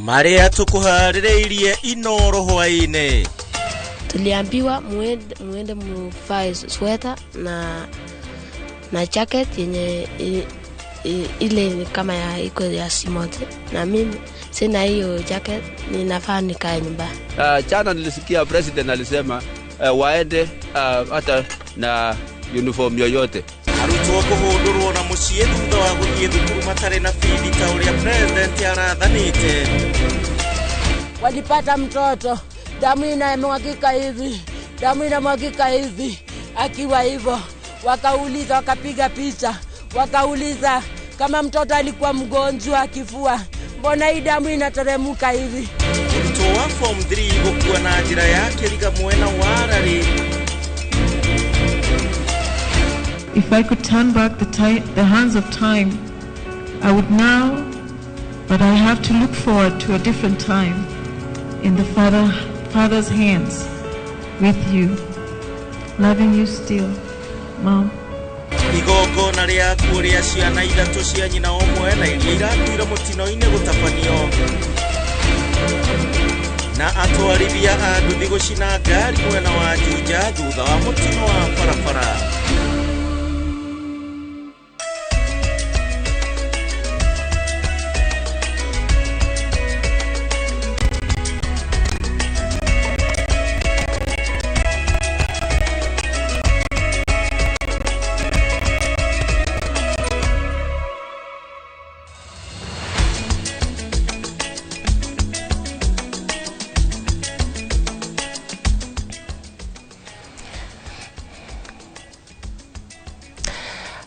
Marĩa tũkũharĩrĩirie Inooro hwaĩ-inĩ. Tuliambiwa muende muvae sweta na jacket yenye ile ni kama ya iko ya simote, na mimi sina hiyo jacket, ninafaa nikae nyumbani. Jana nilisikia president alisema waende hata na uniform yoyote. Arutwo kũhũndũrwo na mũciĩ thutha wa gũthiĩ thukuru matarĩ na bithi ta ũrĩa president arathanĩte. Walipata mtoto, damu inamwagika hivi, damu inamwagika hivi, akiwa hivyo wakauliza, wakapiga picha, wakauliza kama mtoto alikuwa mgonjwa kifua, mbona hii damu inateremka hivi? Mũrutwo wa form 3 gũkua na njĩra ya kĩriga mwena wa Rari. If I could turn back the hands of time, I would now, but I have to look forward to a different time in the Father's hands with you, loving you still, Mom. Igongona rĩa kũrĩa ciana ithatũ cia nyina ũmwe na iria irakuire mũtino-inĩ gũtabanio. Na atwarithia a nduthi gũcina ngari mwena wa Juja thutha wa mũtino wa barabara.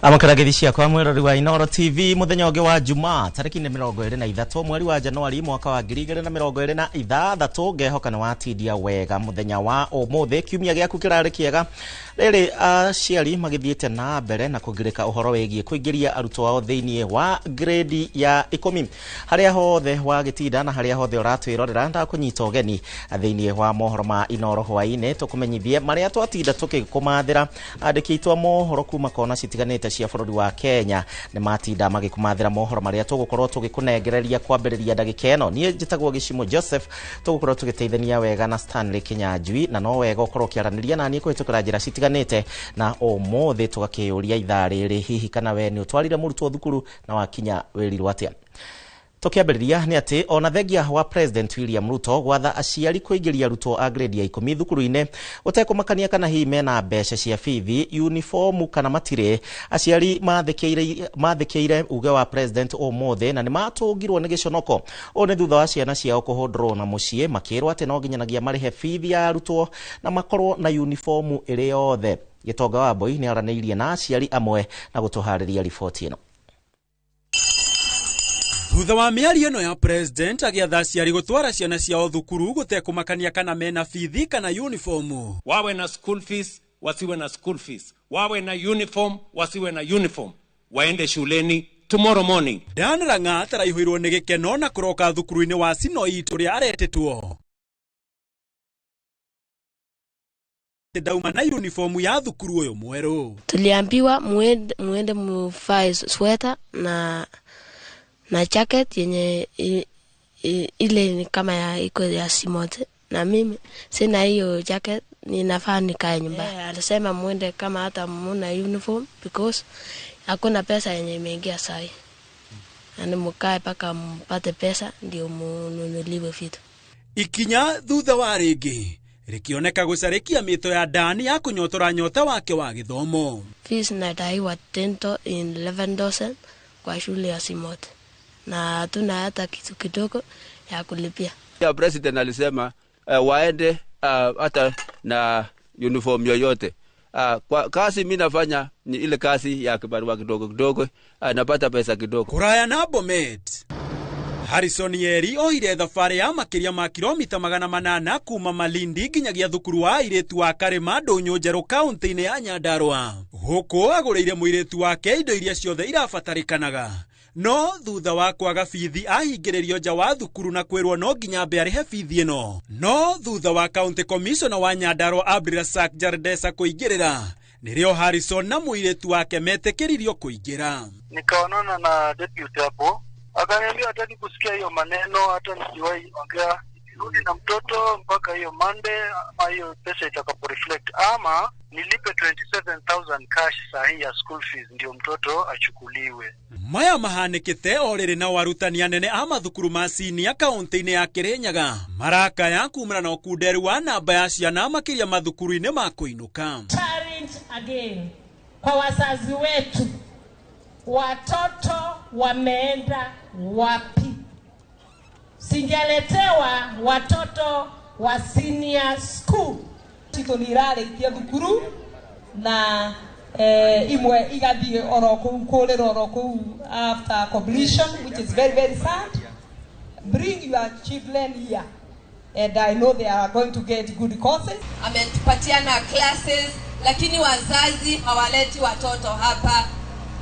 Amakaragithi ciakwa mwirori wa Inooro TV muthenya ũngĩ wa Jumaa tarĩki nĩ 23 mweri wa Januari mwaka wa 2026. Ngehoka nĩ watindia wega muthenya wa ũmũthĩ, kiumia gĩaku kĩrarĩ kĩega. Rĩrĩ aciari magĩthiĩte na mbere na kũgirĩka ũhoro wĩgiĩ kũingĩria arutwo ao thĩinĩ wa grade ya 10. Harĩa hothe wagĩtinda na harĩa hothe ũratwĩrorera, ndakũnyita ũgeni thĩinĩ wa mohoro ma Inooro hwaĩ-inĩ, tũkũmenyithie marĩa twatinda tũkĩkũmathĩra. Andĩki aitũ a mohoro kuma kona citiganĩte cia bũrũri wa Kenya nĩ matinda magĩkũmathĩra mohoro marĩa tũgũkorwo tũgĩkũnengereria kwambĩrĩria ndagĩka ĩno. Niĩ njĩtagwo Gĩcimo Joseph, tũgũkorwo tũgĩteithania wega na Stanley Kinyanjui, na no wega ũkorwo ũkĩaranĩria na niĩ kũhĩtũkĩra njĩra citiganĩte. Na ũmũthĩ tũgakĩũria ithaa rĩrĩ, hihi kana we nĩ ũtwarire mũrutwo thukuru na wakinya wĩrirwo atĩa? Tũkĩambĩrĩria nĩ atĩ ona thengia wa President William Ruto gwatha aciari kũingĩria arutwo a grade ya 10 thukuru-inĩ ũtekũmakania kana hihi mena mbeca cia bithi, uniformu kana matirĩ, aciari mathĩkĩire uge wa President ũmũthĩ na nĩ matũngirwo nĩ gĩconoko. Ũũ nĩ thutha wa ciana ciao kũhũndũrwo na mũciĩ makĩrwo atĩ no nginyanagia marĩhe bithi ya arutwo na makorwo na uniformu ĩrĩ yothe. Gĩtonga wa Mbui nĩ aranĩirie na aciari amwe na gũtũharĩria riboti ĩno. Thutha wa mĩario ĩno ya president agĩatha aciari gũtwara ciana ciao thukuru gũtekũmakania kana mena bithi kana uniformu. Wawe na school fees, wasiwe na school fees, wawe na uniform, wasiwe na uniform, waende shuleni tomorrow morning. Dan Rang'at araihũirwo nĩ gĩkeno na kũroka thukuru-inĩ wa Sinoit ũrĩa aretĩtwo ndauma na uniformu ya thukuru ũyũ mwerũ. Tuliambiwa muende muvae sweta na jacket yenye ile ni kama ya iko ya simote, na mimi sina hiyo jacket, ninafaa nikae nyumbani. Alisema muende kama hata muna uniform because hakuna pesa yenye imeingia sahi, na mkae paka mpate pesa ndio mununuliwe vitu. Ikinya thutha wa rĩngĩ rĩkĩoneka gũcarĩkia mĩto ya Dani ya kũnyotora nyota wake wa gĩthomo. Fees nadaiwa 10 in 11,000 kwa shule ya Simote, na hatuna hata kitu kidogo ya kulipia. Ya president alisema waende hata na uniform yoyote. Kwa kazi mimi nafanya ni ile kazi ya kibarua kidogo kidogo, napata pesa kidogo. Kuraya na Bomet Harrison Yeri oire thabarĩ ya makĩria ma kilomita 800 kuma Malindi nginyagia thukuru wa airĩtu wa Karĩma Ndũnyũ Njerũ kaunti-inĩ ya Nyandarua. Gũkũ agũrĩire mũirĩtu wake indo iria ciothe irabatarĩkanaga. No thutha wa kwaga bithi ahingĩrĩrio nja wa thukuru na kwĩrwo no nginya ambe arĩhe bithi ĩno. No thutha wa county commissioner wa Nyandarua Abdulrazak Jardesa kũingĩrĩra, nĩrĩo Harrison na mũirĩtu wake metĩkĩririo kũingĩra. Nikaonana na deputy hapo Akaniambia hataki kusikia hiyo maneno, hata nikiwahi ongea nirudi na mtoto mpaka hiyo Monday ama hiyo pesa itakapo reflect, ama nilipe 27,000 cash sahi ya school fees ndio mtoto achukuliwe. Maya mahanĩkĩte o rĩrĩ nao arutani anene a mathukuru ma senior kaunti-inĩ ya Kirinyaga marakaya kumana na ũkunderu wa namba ya ciana makĩria mathukuru-inĩ ma kũinũka. Challenge again kwa wazazi wetu, watoto wameenda wapi? Sijaletewa watoto wa senior school. Citũ nĩ irarĩkia thukuru na imwe igathiĩ oro kũu kũrĩra oro kũu after completion, which is very very sad. Bring your children here and I know they are going to get good courses. Ametupatiana classes lakini wazazi hawaleti watoto hapa.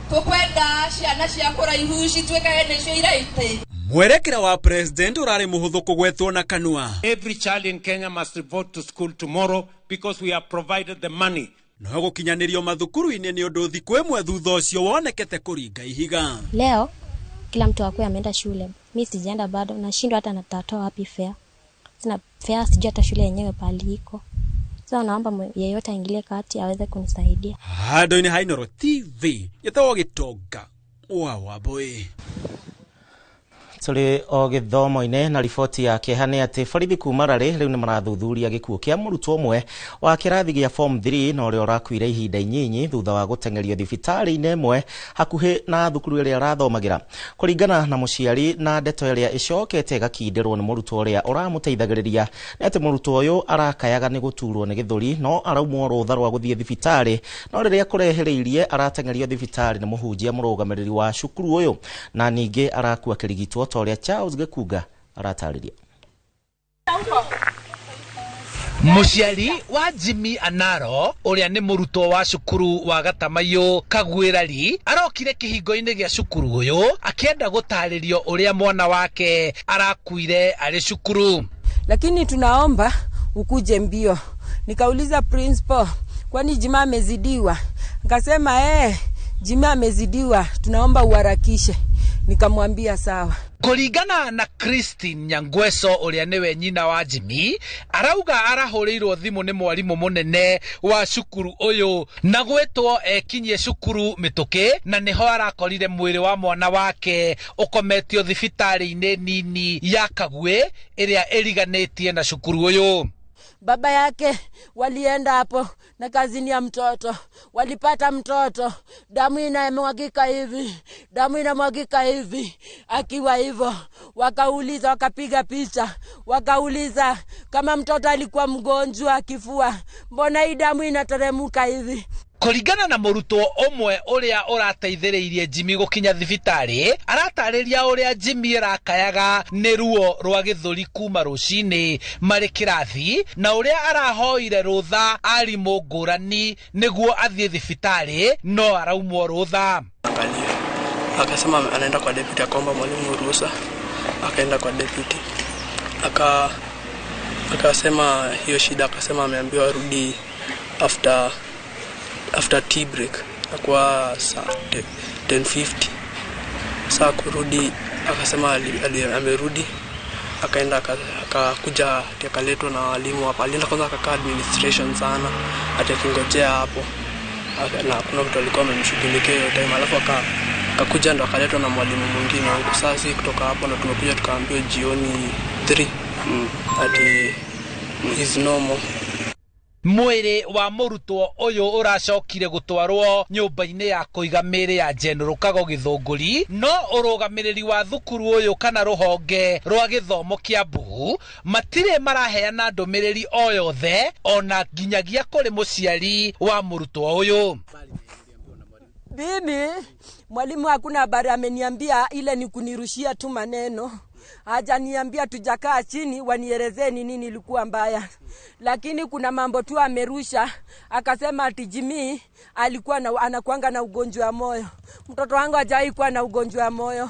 Tukwenda ciana cia kũraihu cituĩkage nĩcio iraite. Mwerekera wa president urari muhuthu kugwetwo na kanua. Every child in Kenya must report to school tomorrow because we have provided the money. No gukinyanirio mathukuru-inĩ nĩ ũndũ thikũ ĩmwe thutha ũcio wonekete kũringa ihiga. Leo kila mtu akwe ameenda shule, mimi sijaenda bado, nashindwa hata natatoa wapi fare. Sina fare, sijui hata shule yenyewe pali iko. So naomba yeyote aingilie kati aweze kunisaidia. Handũ-inĩ ha Inooro TV gĩtagwo Gĩtonga wa Wambui. Tũrĩ o gĩthomo-inĩ na riboti ya kĩeha nĩ atĩ borithi kuma Rarĩ rĩu nĩ marathuthuria gĩkuũ kĩa mũrutwo ũmwe wa kĩrathi gĩa form 3 na ũrĩa ũrakuire ihinda inyinyi thutha wa gũteng'erio thibitarĩ-inĩ ĩmwe hakuhĩ na thukuru ĩrĩa arathomagĩra. Kũringana na mũciari na ndeto ĩrĩa ĩcokete ĩgakindĩrwo nĩ mũrutwo ũrĩa ũramũteithagĩrĩria nĩ atĩ mũrutwo ũyũ arakayaga nĩ gũturwo nĩ gĩthũri no araumwo rũtha rwa gũthiĩ thibitarĩ, no rĩrĩa kũrehereirie arateng'erio thibitarĩ nĩ mũhunjia mũrũgamĩrĩri wa cukuru ũyũ na ningĩ arakua kĩrigitwo ta ũrĩa Charles Gĩkunga aratarĩria. Mũciari wa Jimmy Anaro ũrĩa nĩ mũrutwo wa cukuru wa Gatamaiyũ Kagwĩrari arokire kĩhingo-inĩ gĩa cukuru ũyũ akĩenda gũtarĩrio ũrĩa mwana wake arakuire arĩ cukuru. Lakini tunaomba ukuje mbio. Nikauliza principal, kwani Jimmy amezidiwa? Akasema Jimmy amezidiwa, tunaomba uharakishe. Nikamwambia sawa. Kũringana na Christine Nyangweso ũrĩa nĩwe nyina wa Jimmy, arauga arahũrĩirwo thimũ nĩ mwarimũ mũnene wa cukuru ũyũ na gwĩtwo ekinyie cukuru mĩtũkĩ, na nĩho arakorire mwĩrĩ wa mwana wake ũkometio thibitarĩ-inĩ nini ya Kagwĩ ĩrĩa ĩriganĩtie na cukuru ũyũ. Baba yake walienda hapo na kazini ya mtoto, walipata mtoto damu inamwagika hivi, damu inamwagika hivi. Akiwa hivyo wakauliza, wakapiga picha, wakauliza kama mtoto alikuwa mgonjwa kifua, mbona hii damu inateremka hivi? Kũringana na mũrutwo ũmwe ũrĩa ũrateithĩrĩirie Jimmy gũkinya thibitarĩ, aratarĩria ũrĩa Jimmy arakayaga nĩ ruo rwa gĩthũri kuma rũcinĩ marĩ kĩrathi na ũrĩa arahoire rũtha arimũ ngũrani nĩguo athiĩ thibitarĩ no araumwo rũtha. Akasema anaenda kwa deputy, akaomba mwalimu ruhusa, akaenda kwa deputy, akasema hiyo shida, akasema ameambiwa arudi after tea break, kwa saa 10:50. Saa kurudi akasema amerudi, akaenda akakuja akaletwa na walimu hapa. Alienda kwanza akakaa administration sana, atakingojea hapo na kuna mtu alikuwa amemshughulikia hiyo time, alafu akakuja ndo akaletwa na mwalimu mwingine huko. Sasa kutoka hapo na tumekuja tukaambiwa jioni 3 ati is normal. Mwĩrĩ wa mũrutwo ũyũ ũracokire gũtwarwo nyũmba-inĩ ya kũiga mĩĩrĩ ya General Kago Gĩthũngũri, no ũrũgamĩrĩri wa thukuru ũyũ kana rũhonge rwa gĩthomo Kiambu matirĩ maraheana ndũmĩrĩri o yothe ona nginyagia kũrĩ mũciari wa mũrutwo ũyũ. Mimi mwalimu hakuna habari ameniambia, ile ni kunirushia tu maneno. Hajaniambia tujakaa chini wanielezee ni nini ilikuwa mbaya. Lakini kuna mambo tu amerusha, akasema ati Jimmy alikuwa anakuanga na ugonjwa wa moyo. Mtoto wangu hajawahi kuwa na ugonjwa wa moyo.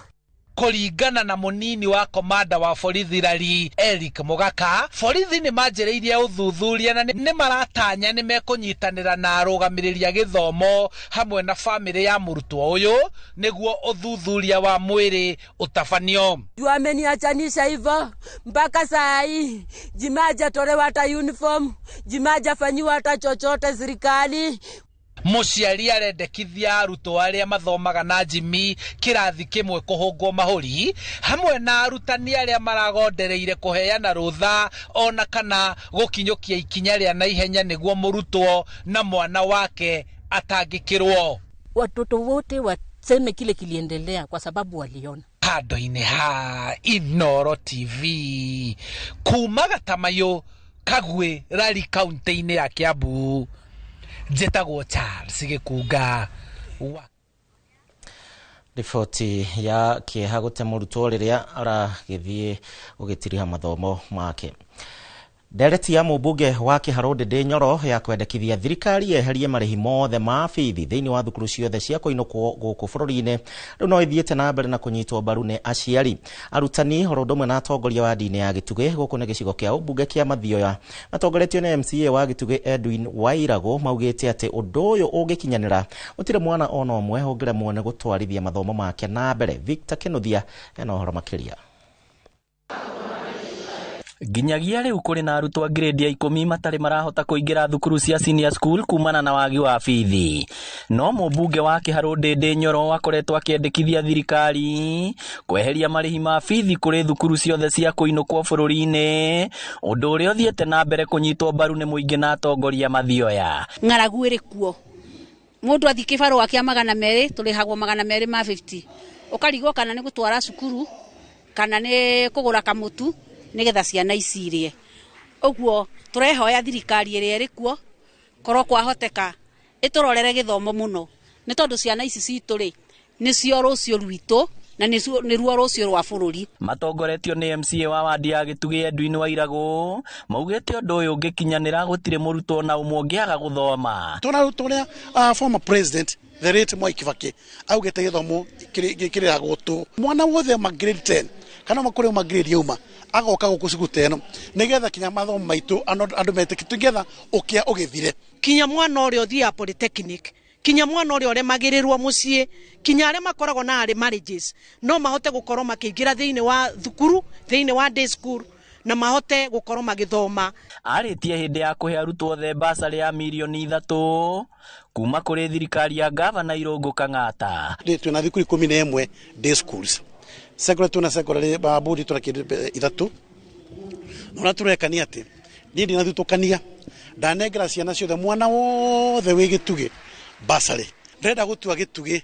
Kũringana na mũnini wa komanda wa borithi Lari Eric Mugaka, borithi nĩ manjĩrĩirie ũthuthuria na nĩ maratanya nĩ mekũnyitanĩra na arũgamĩrĩri a gĩthomo hamwe na bamĩrĩ ya mũrutwo ũyũ nĩguo ũthuthuria wa mwĩrĩ ũtabanio. Wameniachanisha hivyo mpaka saa hii, Jimmy hajatolewa hata uniform, Jimmy hajafanyiwa hata chochote serikali. Mũciari arendekithia arutwo arĩa mathomaga na Jimmy kĩrathi kĩmwe kũhũngwo mahũri hamwe na arutani arĩa maragondereire kũheana rũtha ona kana gũkinyũkia ikinya rĩa naihenya nĩguo mũrutwo na mwana wake atangĩkĩrwo. Watoto wote waseme kile kiliendelea kwa sababu waliona. Handũ-inĩ ha Inooro TV kuma Gatamayo Kagwe Rari kaunti-inĩ ya Kiambu, njĩtagwo Charles Gĩkunga wa Riboti ya kĩeha gũte mũrutwo rĩrĩa aragĩthiĩ gũgĩtiriha mathomo make. Ndereti ya mũmbunge wa Kĩharũ Ndĩndĩ Nyoro ya kwendekithia thirikari yeherie marĩhi mothe ma bithi thĩinĩ wa thukuru ciothe cia kũinũkwo gũkũ bũrũri-inĩ rĩu no ithiĩte na mbere na kũnyitwo mbaru nĩ aciari, arutani oro ũndũ ũmwe na atongoria wa ndini ya Gĩtugĩ gũkũ nĩ gĩcigo kĩa ũmbunge kĩa Mathioya matongoretio nĩ MCA wa Gĩtugĩ Edwin Wairagũ maugĩte atĩ ũndũ ũyũ ũngĩkinyanĩra gũtirĩ mwana ona ũmwe ũngĩremwo nĩ gũtwarithia mathomo make na mbere. Victor Kĩnuthia ena ũhoro makĩria. Nginyagia rĩu kũrĩ na arutwo a grade ya 10 matarĩ marahota kũingĩra thukuru cia senior school kumana na wagi wa bithi. No mũmbunge wa Kĩharũ Ndĩndĩ Nyoro akoretwo akĩendekithia thirikari kweheria marĩhi ma bithi kũrĩ thukuru ciothe cia kũinũkwo bũrũri-inĩ, ũndũ ũrĩa ũthiĩte na mbere kũnyitwo mbaru nĩ mũingĩ na atongoria Mathioya. Ng'aragu ĩrĩ kuo, mũndũ athiĩ kĩbarũa kĩa 200 tũrĩhagwo 250, ũkarigwo kana nĩ gũtwara cukuru kana nĩ kũgũra kamũtu nigetha ciana ici irie. Ũguo tũrehoya thirikari ĩrĩa ĩrĩ kuo korwo kwahoteka ĩtũrorere gĩthomo mũno, nĩ tondũ ciana ici citũ rĩ nĩcio rũciũ rwitũ na nĩruo rũciũ rwa bũrũri. Matongoretio nĩ MCA wa wandi ya Gĩtugĩ Edwin Wairagũ maugĩte ũndũ ũyũ ũngĩkinyanĩra gũtirĩ mũrutwo na ũmwe ũngĩaga gũthoma. Tũna arutwo ũrĩa former president the late Mwai Kibaki augĩte gĩthomo kĩrĩhagwo tũ mwana wothe ma grade 10 kana makũrĩ ma grade yauma agoka gũkũ cukuru ta ĩno nĩgetha kinya mathomo maitũ andũ metĩkĩtie nĩgetha ũkĩa ũgĩthire. Kinya mwana ũrĩa ũthiaga polytechnic, kinya mwana ũrĩa ũremagĩrĩrwo mũciĩ, kinya arĩa makoragwo na arĩ marriages no mahote gũkorwo makĩingĩra thĩinĩ wa thukuru, thĩinĩ wa day school na mahote gũkorwo magĩthoma. Arĩtie hĩndĩ ya kũhe arutwo othe basarĩ ya mirioni 3 kuma kũrĩ thirikari ya gavana Irũngũ Kang'ata. Twĩna thukuru 11 day schools, secondary twĩna secondary bodi twĩna kĩndũ 3. Na ũrĩa tũreka nĩ atĩ niĩ ndinathutũkania, ndanengera ciana ciothe mwana wothe wĩ Gĩtugĩ basarĩ. Ndĩrenda gũtua Gĩtugĩ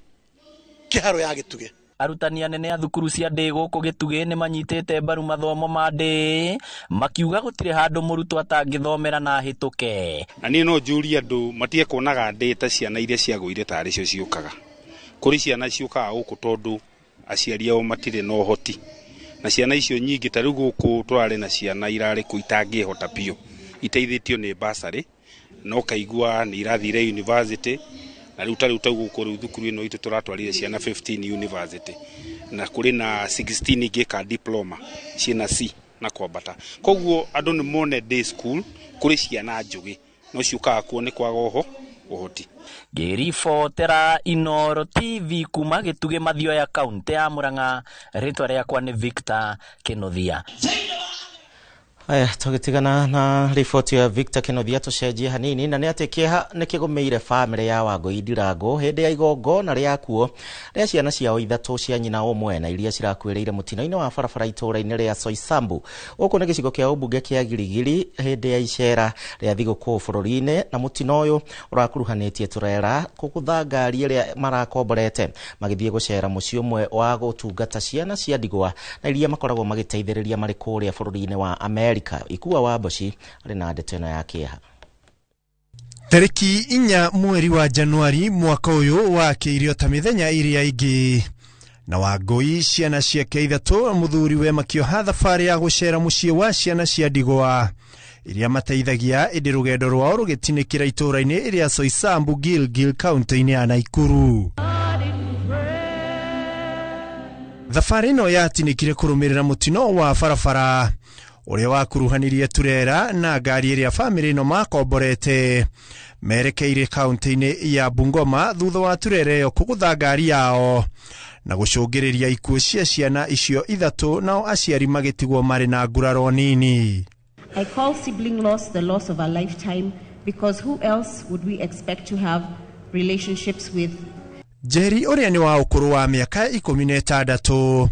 kĩharo ya Gĩtugĩ. Arutani anene a thukuru cia ndĩ gũkũ Gĩtugĩ nĩ manyitĩte mbaru mathomo ma ndĩ makiuga gũtirĩ handũ mũrutwo atangĩthomera na ahĩtũke. Na niĩ no njũrie andũ matige kuonaga ndĩ ta ciana iria ciagũire tarĩ cio ciũkaga. Kũrĩ ciana ciũkaga gũkũ tondũ aciari ao matirĩ na ũhoti, na ciana icio nyingĩ ta rĩu gũkũ tũrarĩ na ciana irarĩ kũ itangĩhota biũ iteithĩtio nĩ basarĩ, na ũkaigua nĩ irathire university, na rĩu ta rĩu ta gũkũ rĩu thukuru ĩno itũ tũratwarire ciana 15 university, na kũrĩ na 16 ingĩ ka diploma ciĩna C na kwambata. Koguo andũ nĩ mone day school kũrĩ ciana njũgĩ no ciũkaga kuo nĩ kwaga ũhoti. Ngĩribotera Inooro TV kuma Gĩtugĩ Mathioya kaunti ya Murang'a, rĩtwa rĩakwa nĩ Victor Kĩnuthia. Aya, tũgĩtigana na riboti ya Victor Kĩnuthia tũcenjie hanini, na nĩ atĩ kĩeha nĩ kĩgũmĩire bamĩrĩ ya Wangũi Ndirango hĩndĩ ya igongona rĩa kuo rĩa ciana ciao 3 cia nyina ũmwe na iria cirakuĩrĩire mũtino-inĩ wa barabara itũũra-inĩ rĩa Soisambu gũkũ nĩ gĩcigo kĩa ũmbunge kĩa Giligili hĩndĩ ya icera rĩa thigũkũ bũrũri-inĩ. Na mũtino ũyũ ũrakuruhanĩtie tũrera kũgũtha ngari ĩrĩa marakomborete magĩthiĩ gũcera mũciĩ ũmwe wa gũtungata ciana cia ndigwa na iria makoragwo magĩteithĩrĩria marĩ kũrĩa bũrũri-inĩ wa Amerika. Ikua wa Mboci arĩ na ndeto ĩno ya kĩeha. Tarĩki 4 mweri wa Januari mwaka ũyũ wakĩirio ta mĩthenya ĩrĩa ĩngĩ, na Wangũi ciana ciake 3 mũthuri we makĩoha thabarĩ ya gũcera mũciĩ wa ciana cia ndigwa iria mateithagia, ĩndĩ rũgendo rwao rũgĩtinĩkĩra itũũra-inĩ rĩa Soisambu Gilgil kaunti-inĩ ya Naikuru. Thabarĩ ĩno yatinĩkire kũrũmĩrĩra mũtino wa barabara ũrĩa wakuruhanirie turera na ngari ĩrĩa bamĩrĩ ĩno makomborete merekeire kaunti-inĩ ya Bungoma thutha wa turera ĩyo kũgũtha ngari yao na gũcũngĩrĩria ikuũ cia ciana icio ithatũ, nao aciari magĩtigwo marĩ na nguraro nini. I call sibling loss the loss of a lifetime because who else would we expect to have relationships with? Njeri ũrĩa nĩ wa ũkũrũ wa mĩaka 16,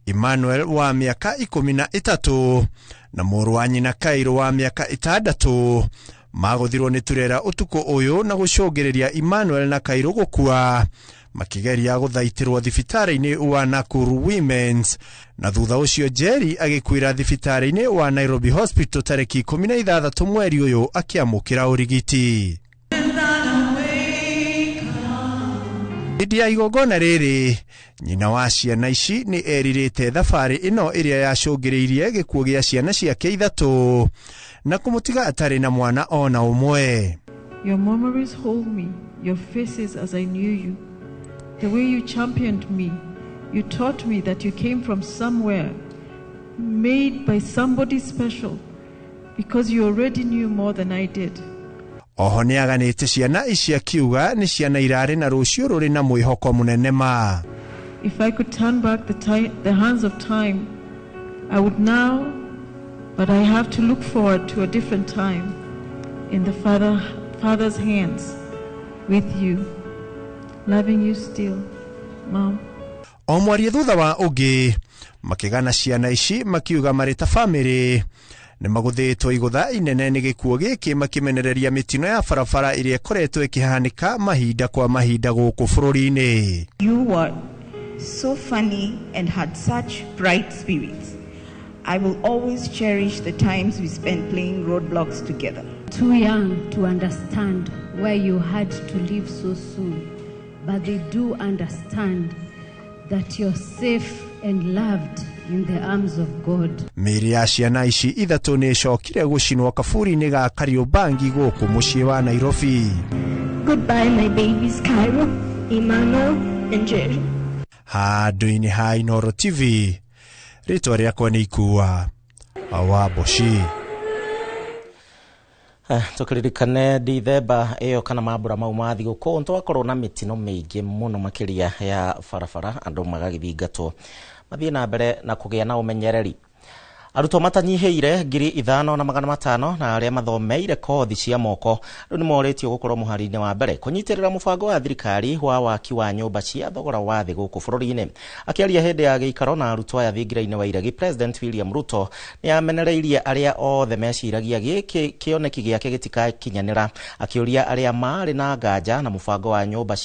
Emmanuel wa mĩaka 13 na mũrũ wa nyina Kairo wa mĩaka 6 magũthirwo nĩ turera ũtukũ ũyũ na gũcũngĩrĩria Emmanuel na Kairo gũkua makĩgeria gũthaitĩrwo thibitarĩ-inĩ wa Nakuru Women's, na thutha ũcio Njeri agĩkuĩra thibitarĩ-inĩ wa Nairobi Hospital tarĩki 16 mweri ũyũ akĩamũkĩra ũrigiti. Hĩndĩ ya igongona rĩrĩ, nyina wa ciana ici nĩ erirĩte thabarĩ ĩno ĩrĩa yacũngĩrĩirie gĩkuũ gĩa ciana ciake ithatũ na kũmũtiga atarĩ na mwana ona ũmwe. Your memories hold me, your faces as I knew you. The way you championed me, you taught me that you came from somewhere, made by somebody special, because you already knew more than I did. Oho nĩ aganĩte ciana ici akiuga nĩ ciana irarĩ na rũciũ rũrĩ na mwĩhoko mũnene ma. If I could turn back the hands of time, I would now, but I have to look forward to a different time in the Father's hands with you, loving you still, Mom. O mwaria thutha wa ũngĩ makĩgana ciana ici makiuga marĩ ta bamĩrĩ nĩ magũthĩtwo igũtha inene nĩ gĩkuũ gĩkĩ, makĩmenereria mĩtino ya barabara ĩrĩa ĩkoretwo ĩkĩhanĩka mahinda kwa mahinda gũkũ bũrũri-inĩ. You were so funny and had such bright spirits. I will always cherish the times we spent playing roadblocks together. Too young to understand why you had to leave so soon, but they do understand that you're safe and loved in the arms of God. Mĩĩrĩ ya ciana ici ithatũ nĩ ĩcokire gũcinwo kaburi-inĩ ga Kariobangi gũkũ mũciĩ wa Nairobi. Goodbye my babies Cairo, Emmanuel and Jerry. Handũ-inĩ ha Inooro TV, rĩtwa rĩakwa nĩ Ikua wa Mboci. Tũkĩririkane Dithemba ĩyo kana mambura mau ma thigũkũ ntwakorwo na mĩtino mĩingĩ mũno makĩria ya barabara, andũ magagĩthingatwo mathiĩ na mbere na kũgĩa na ũmenyereri. Arutwo matanyihĩire 5,500 na arĩa mathomeire kothi cia moko rĩu nĩ morĩtio gũkorwo mũhari-inĩ wa mbere kũnyitĩrĩra mũbango wa thirikari wa waki wa nyũmba cia thogora wa thĩ gũkũ bũrũri-inĩ. Akĩaria hĩndĩ ya gĩikaro na arutwo aya thingira-inĩ wa Iregi, President William Ruto nĩ amenereirie arĩa othe meciragia gĩkĩ kĩoneki gĩake gĩtikakinyanĩra, akĩũria arĩa marĩ na nganja na mũbango wa nyũmba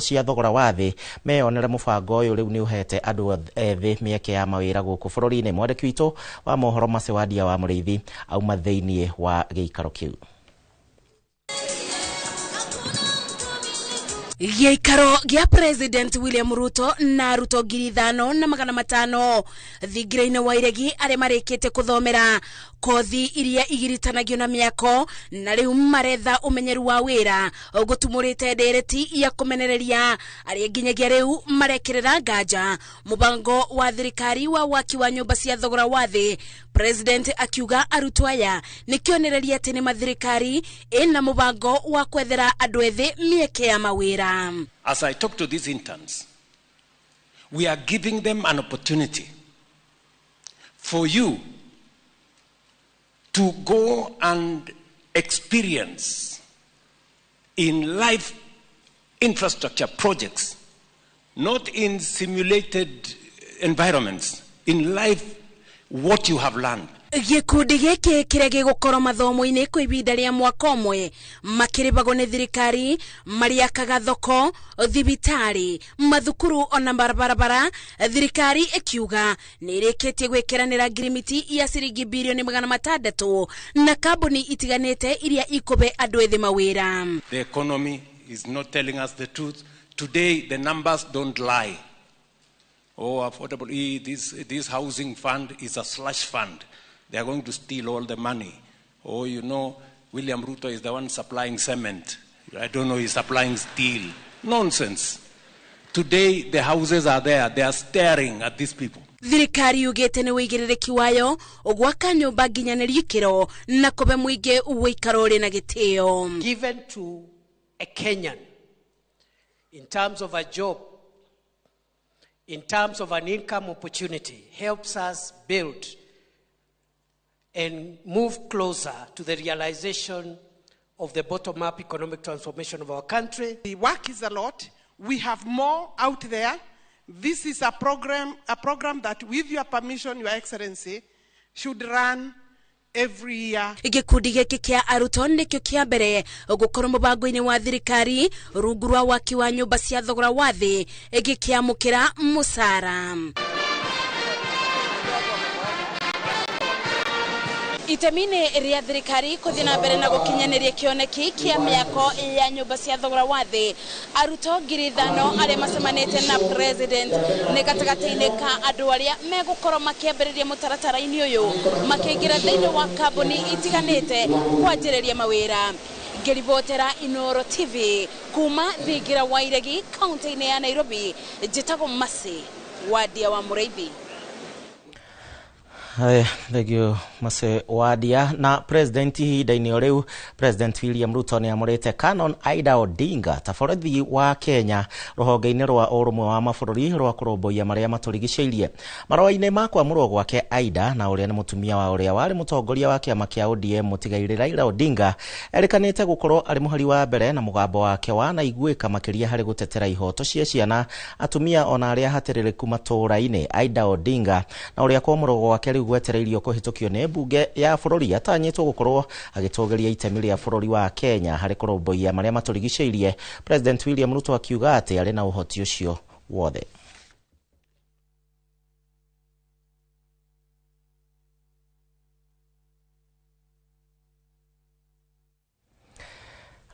cia thogora wa thĩ meyonere mũbango ũyũ rĩu nĩ ũhete andũ ethĩ mĩeke ya mawĩra gũkũ bũrũri-inĩ. Mwandĩki witũ wa mohoro Macewadia wa Mũrĩithi auma thĩiniĩ wa gĩikaro kĩu. Gĩikaro gĩa President William Ruto na arutwo 5,500 thingira-inĩ wa Iregi arĩa marĩkĩte kũthomera kothi iria igiritanagio na mĩako na rĩu maretha ũmenyeru wa wĩra gũtumũrĩte ndereti ya kũmenereria arĩa nginyagia rĩu marekĩrĩra nganja mũbango wa thirikari wa waki wa nyũmba cia thogora wa thĩ. President akiuga arutwo aya nĩ kĩonereria atĩ nĩ mathirikari ĩna mũbango wa kwethera andũ ethĩ mĩeke ya mawĩra. As I talk to these interns, we are giving them an opportunity for you to go and experience in life infrastructure projects, not in simulated environments, in life what you have learned. Gĩkundi gĩkĩ kĩrĩa gĩgũkorwo mathomo-inĩ kwa ihinda rĩa mwaka ũmwe makĩrĩhagwo nĩ thirikari marĩakaga thoko, thibitarĩ, mathukuru ona barabara. Thirikari ĩkiuga nĩ ĩrĩkĩtie gwĩkĩranĩra ngirimiti ya ciringi birioni 600 na kambuni itiganĩte iria ikũhe andũ ethĩ mawĩra. The economy is not telling us the truth. Today the numbers don't lie. Oh, affordable, this housing fund is a slush fund. They are going to steal all the money. Oh, you know, William Ruto is the one supplying cement. I don't know, he's supplying steel. Nonsense. Today, the houses are there. They are staring at these people. Thirikari yugĩte nĩ wĩigĩrĩrĩki wayo gwaka nyũmba nginyanĩrie ikĩro na kũbe mũingĩ ũikaro ũrĩ na gĩtĩo. Given to a Kenyan in terms of a job, in terms of an income opportunity, helps us build and move closer to the realization of the bottom-up economic transformation of our country. The work is a lot. We have more out there. This is a program that, with your permission, Your Excellency, should run every year. Gĩkundi gĩkĩ kĩa arutwo nĩkĩo kĩa mbere gũkorwo mũbango-inĩ wa thirikari rungu rwa waki wa nyũmba cia thogora wa thĩ gĩkĩamũkĩra mũcara. Itemi-inĩ rĩa thirikari kũthiĩ na mbere na gũkinyanĩria kĩoneki kĩa mĩako ya nyũmba cia thogora wa thĩ, arutwo 5,000 arĩa macemanĩte na president nĩ gatagatĩ-inĩ ka andũ arĩa megũkorwo makĩambĩrĩria mũtaratara-inĩ ũyũ makĩingĩra thĩinĩ wa kambuni itiganĩte kwanjĩrĩria mawĩra. Ngĩribotera Inooro TV kuma Thingira wa Iregi kaunti-inĩ ya Nairobi, njĩtagwo Mercy Wadia wa Mũrĩithi. Thank you Mercy Wadia. Na president ihinda-inĩ o rĩu, President William Ruto nĩ amũrĩte Canon Aida Odinga ta borithi wa Kenya rũhonge-inĩ rwa ũrũmwe wa mabũrũri rwa kũrũmbũiya marĩa matũrigicĩirie. Marũa-inĩ ma kwamũrwo gwake Aida, na ũrĩa nĩ mũtumia wa ũrĩa warĩ mũtongoria wa kĩama kĩa ODM mũtigairĩ Raila Odinga, erĩkanĩte gũkorwo arĩ mũhari wa mbere na mũgambo wake wanaiguĩka makĩria harĩ gũtetera ihoto cia ciana, atumia ona arĩa hatĩrĩrĩku matũũra-inĩ. Aida Odinga na ũrĩa kwamũrwo gwake rĩu gwetereirio kũhĩtũkio nĩ mbunge ya bũrũri, atanyĩtwo gũkorwo agĩtũgĩria itemi rĩa bũrũri wa Kenya harĩ kũrũmbũiya marĩa matũrigicĩirie. President William Ruto akiuga atĩ arĩ na ũhoti ũcio wothe.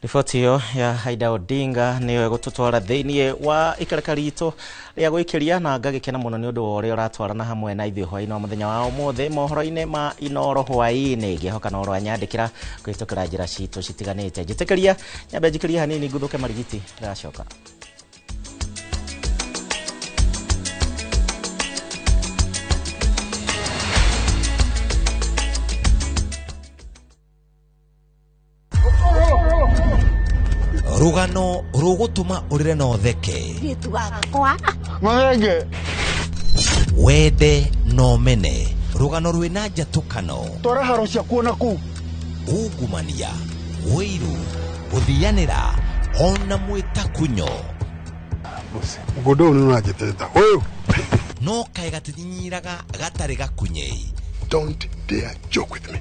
Riboti ĩyo ya Aida Odinga nĩyo ĩgũtũtwara thĩinĩ wa ikareka ritũ rĩa gwĩkĩria, na ngagĩkena mũno nĩ ũndũ wa ũrĩa ũratwarana hamwe na ithuĩ hwaĩ-inĩ wa mũthenya wa ũmũthĩ mohoro-inĩ ma Inooro hwaĩ-inĩ. Ngĩhoka no ũranyandĩkĩra kũhĩtũkĩra njĩra citũ citiganĩte. Njĩtĩkĩria nyambe njikĩrie hanini nguthũke marigiti, ndĩracoka. Rugano rugutuma urire na utheke, wende no mene, rugano rwina njatukano, twara haro ciakuo na kuu, ungumania, wiru, guthianira ona mwitakunyo. Mũgũnda ũyũ nĩũranjĩtĩta ũyũ no kaĩ gatinyinyiraga gatarĩ gakunyei. Don't dare joke with me.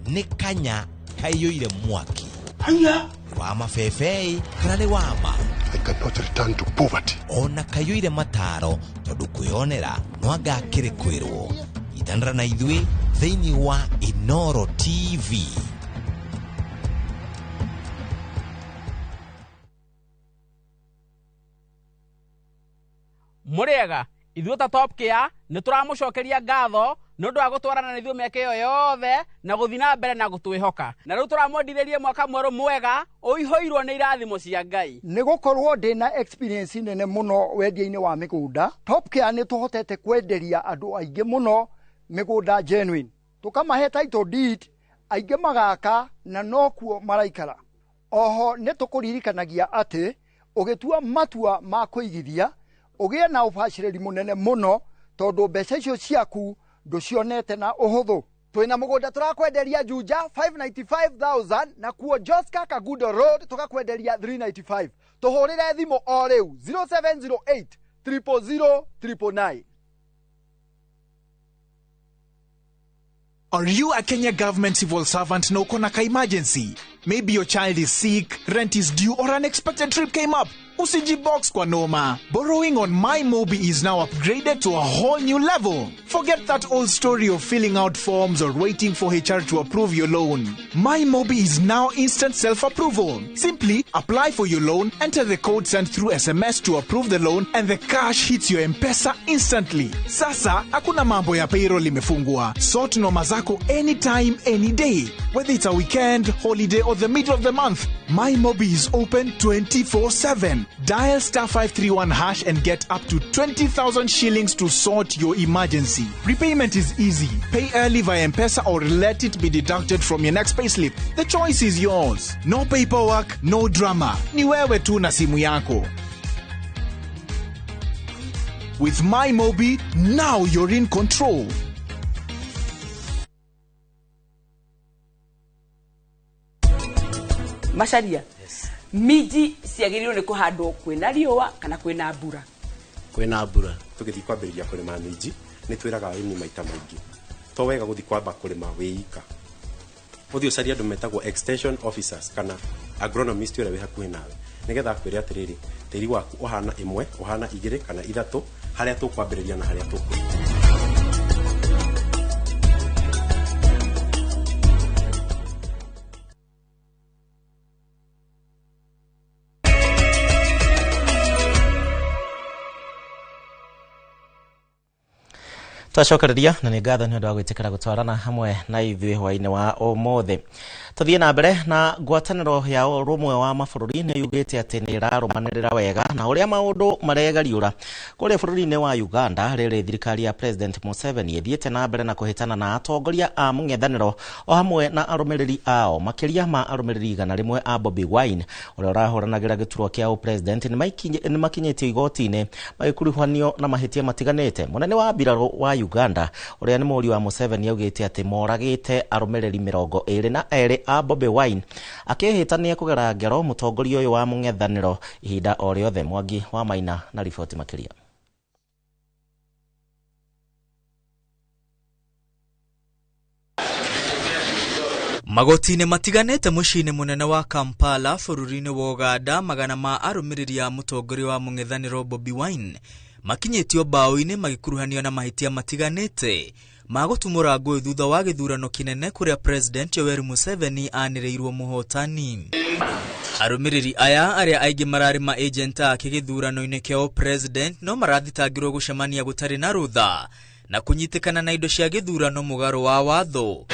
Nĩ kanya kaiyũire mwaki. Haya wa mabebei kana nĩ wama. I cannot return to poverty. Ona kaiyũire mataro tondũ kwĩonera no anga akĩrĩ kwĩrwo. Itanĩra na ithuĩ thĩinĩ wa Inooro TV. Mũrĩega, ithuĩ ta Top Care nĩ tũramũcokeria ngatho nĩ ũndũ wa gũtwarana na ithuĩ mĩaka ĩyo yothe na gũthiĩ na mbere na gũtwĩhoka. Na rĩu tũramwendithĩria mwaka mwerũ mwega ũihũirwo nĩ irathimo cia Ngai. Nĩ gũkorwo ndĩna experience nene mũno wendia-inĩ wa mĩgũnda, Top Care nĩ tũhotete kwenderia andũ aingĩ mũno mĩgũnda genuine, tũkamahe title deed, aingĩ magaka na nokuo maraikara. Oho nĩ tũkũririkanagia atĩ ũgĩtua matua ma kũigithia ũgĩe na ũbacĩrĩri mũnene mũno tondũ mbeca icio ciaku ndũcionete na ũhũthũ. Twina mũgũnda tũrakwenderia Juja 595,000 na kuo Joska Kagudo Road tũgakwenderia 395. Tũhũrĩre thimũ o rĩu 0708 000 999. Are you a Kenya government civil servant na uko na ka emergency? Maybe your child is sick, rent is due, or an unexpected trip came up. Usijibox kwa noma. Borrowing on MyMobi is now upgraded to a whole new level. Forget that old story of filling out forms or waiting for HR to approve your loan. MyMobi is now instant self-approval. Simply apply for your loan, enter the code sent through SMS to approve the loan, and the cash hits your M-Pesa instantly. Sasa, hakuna mambo ya payroll imefungwa. Sort noma zako anytime, any day. Whether it's a weekend, holiday, or the middle of the month, MyMobi is open 24/7. Dial star 531 hash and get up to 20,000 shillings to sort your emergency. Repayment is easy. Pay early via M-Pesa or let it be deducted from your next payslip. The choice is yours. No paperwork, no drama. Ni wewe tu na simu yako. With MyMobi, now you're in control. Macaria, minji ciagĩrĩirwo nĩ kũhandwo kwĩna riũa kana kwĩna mbura? Kwĩna mbura. Tũgĩthiĩ kwambĩrĩria kũrĩma minji nĩ twĩraga arĩmi maita maingĩ to wega gũthiĩ kwamba kũrĩma wĩ ika, ũthiĩ ũcarie andũ metagwo extension officers kana agronomist ũrĩa wĩ hakuhĩ nawe, nĩgetha akwĩre atĩrĩrĩ, tĩri waku ũhana ĩmwe, ũhana igĩrĩ kana ithatũ, harĩa tũkwambĩrĩria na harĩa tũkũrĩma. Twacokereria na nĩ ngatho nĩ ũndũ wa gwĩtĩkĩra gũtwarana hamwe na ithuĩ hwaĩ-inĩ wa ũmũthĩ. Tũthiĩ na mbere na ngwatanĩro ya ũrũmwe wa mabũrũri nĩ yugĩte atĩ nĩ ĩrarũmanĩrĩra wega na ũrĩa maũndũ maregariũra kũrĩa bũrũri-inĩ wa Uganda, rĩrĩ thirikari ya President Museveni ĩthiĩte na mbere na kũhĩtana na atongoria a mũng'ethanĩro o hamwe na arũmĩrĩri ao. Makĩria ma arũmĩrĩri 100 a Bobi Wine ũrĩa ũrahũranagĩra gĩturwa kĩa ũpresident nĩ makinyĩtio igoti-inĩ magĩkuruhanio na mahĩtia matiganĩte. Mũnene wa mbirarũ wa Uganda ũrĩa nĩ mũriũ wa Museveni augĩte atĩ moragĩte arũmĩrĩri 22 a Bobi Wine, akĩhĩta nĩ ekũgera ngero mũtongoria ũyũ wa mũng'ethanĩro ihinda o rĩothe. Mwangi wa Maina na riboti makĩria. Magoti-inĩ matiganĩte mũciĩ-inĩ mũnene wa Kampala bũrũri-inĩ wa Uganda, magana ma arũmĩrĩri a mũtongoria wa mũng'ethanĩro Bobi Wine makinyĩtio mbaũ-inĩ magĩkuruhanio na mahĩtia matiganĩte ma gũtumũra ngũĩ thutha wa gĩthurano kĩnene kũrĩa President Yoweri Museveni anĩrĩirwo mũhotani. Arũmĩrĩri aya arĩa aingĩ mararĩ ma agent ake gĩthurano-inĩ kĩa president no marathitangĩrwo gũcemania gũtarĩ na rũtha na kũnyitĩkana na indo cia gĩthurano mũgarũ wa watho.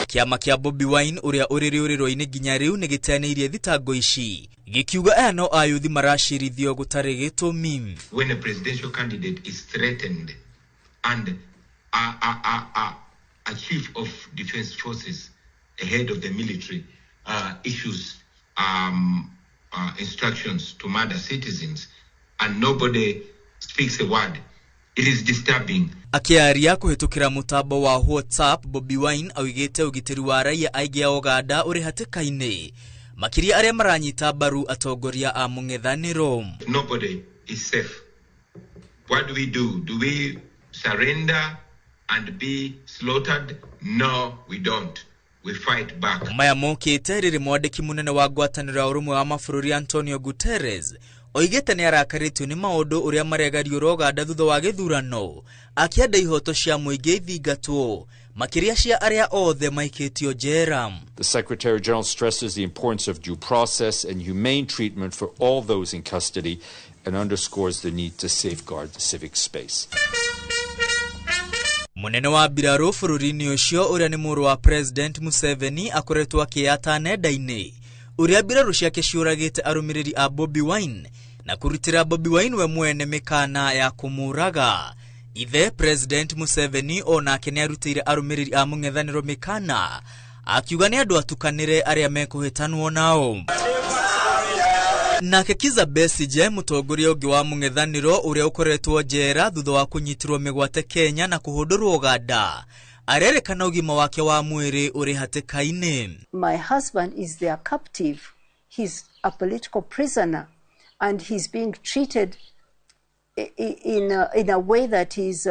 Kĩama kĩa Bobi Wine ũrĩa ũrĩ rĩũrĩro-inĩ nginya rĩu nĩ gĩteanĩirie thitango ici, gĩkiuga aya no ayuthi maracirithio gũtarĩ gĩtũmi. When a presidential candidate is threatened and a chief of defense forces, a head of the military, issues instructions to murder citizens and nobody speaks a word, it is disturbing. Akĩaria kũhĩtũkĩra mũtambo wa WhatsApp, Bobi Wine augĩte ũgitĩri wa raia aingĩ a Uganda ũrĩ hatĩka-inĩ, makĩria arĩa maranyita mbaru atongoria a mũng'ethanĩro. Nobody is safe. What do we do? Do we surrender and be slaughtered? No, we don't. We fight back. Maya mokĩte rĩrĩ mwandĩki mũnene wa ngwatanĩro ya ũrũmwe wa mabũrũri Antonio Guterres oigĩte nĩ arakarĩtio nĩ maũndũ ũrĩa maregariũra Uganda thutha wa gĩthurano, akĩenda ihoto cia mũingĩ ithingatwo, makĩria cia arĩa othe maikĩtio njera. The Secretary General stresses the importance of due process and humane treatment for all those in custody and underscores the need to safeguard the civic space. Mũnene wa mbirarũ bũrũri-inĩ ũcio ũrĩa nĩ mũrũ wa President Museveni akoretwo akĩyata nenda-inĩ ũrĩa mbirarũ ciake ciũragĩte arũmĩrĩri a Bobi Wine na kũrutĩra Bobi Wine we mwene mĩkana ya kũmũraga. Ithe President Museveni onake nĩ arutĩire arũmĩrĩri a mũng'ethanĩro mĩkana akiuga nĩ andũ atukanĩre arĩa mekũhĩtanwo nao. Nake Kizza Besigye mũtongoria ũngĩ wa mũng'ethanĩro ũrĩa ũkoretwo njera thutha wa kũnyitirwo mĩgwate Kenya na kũhũndũrwo Uganda arerekana ũgima wake wa mwĩrĩ ũrĩ hatĩka-inĩ. My husband is their captive. He's a political prisoner and he's being treated in a way that is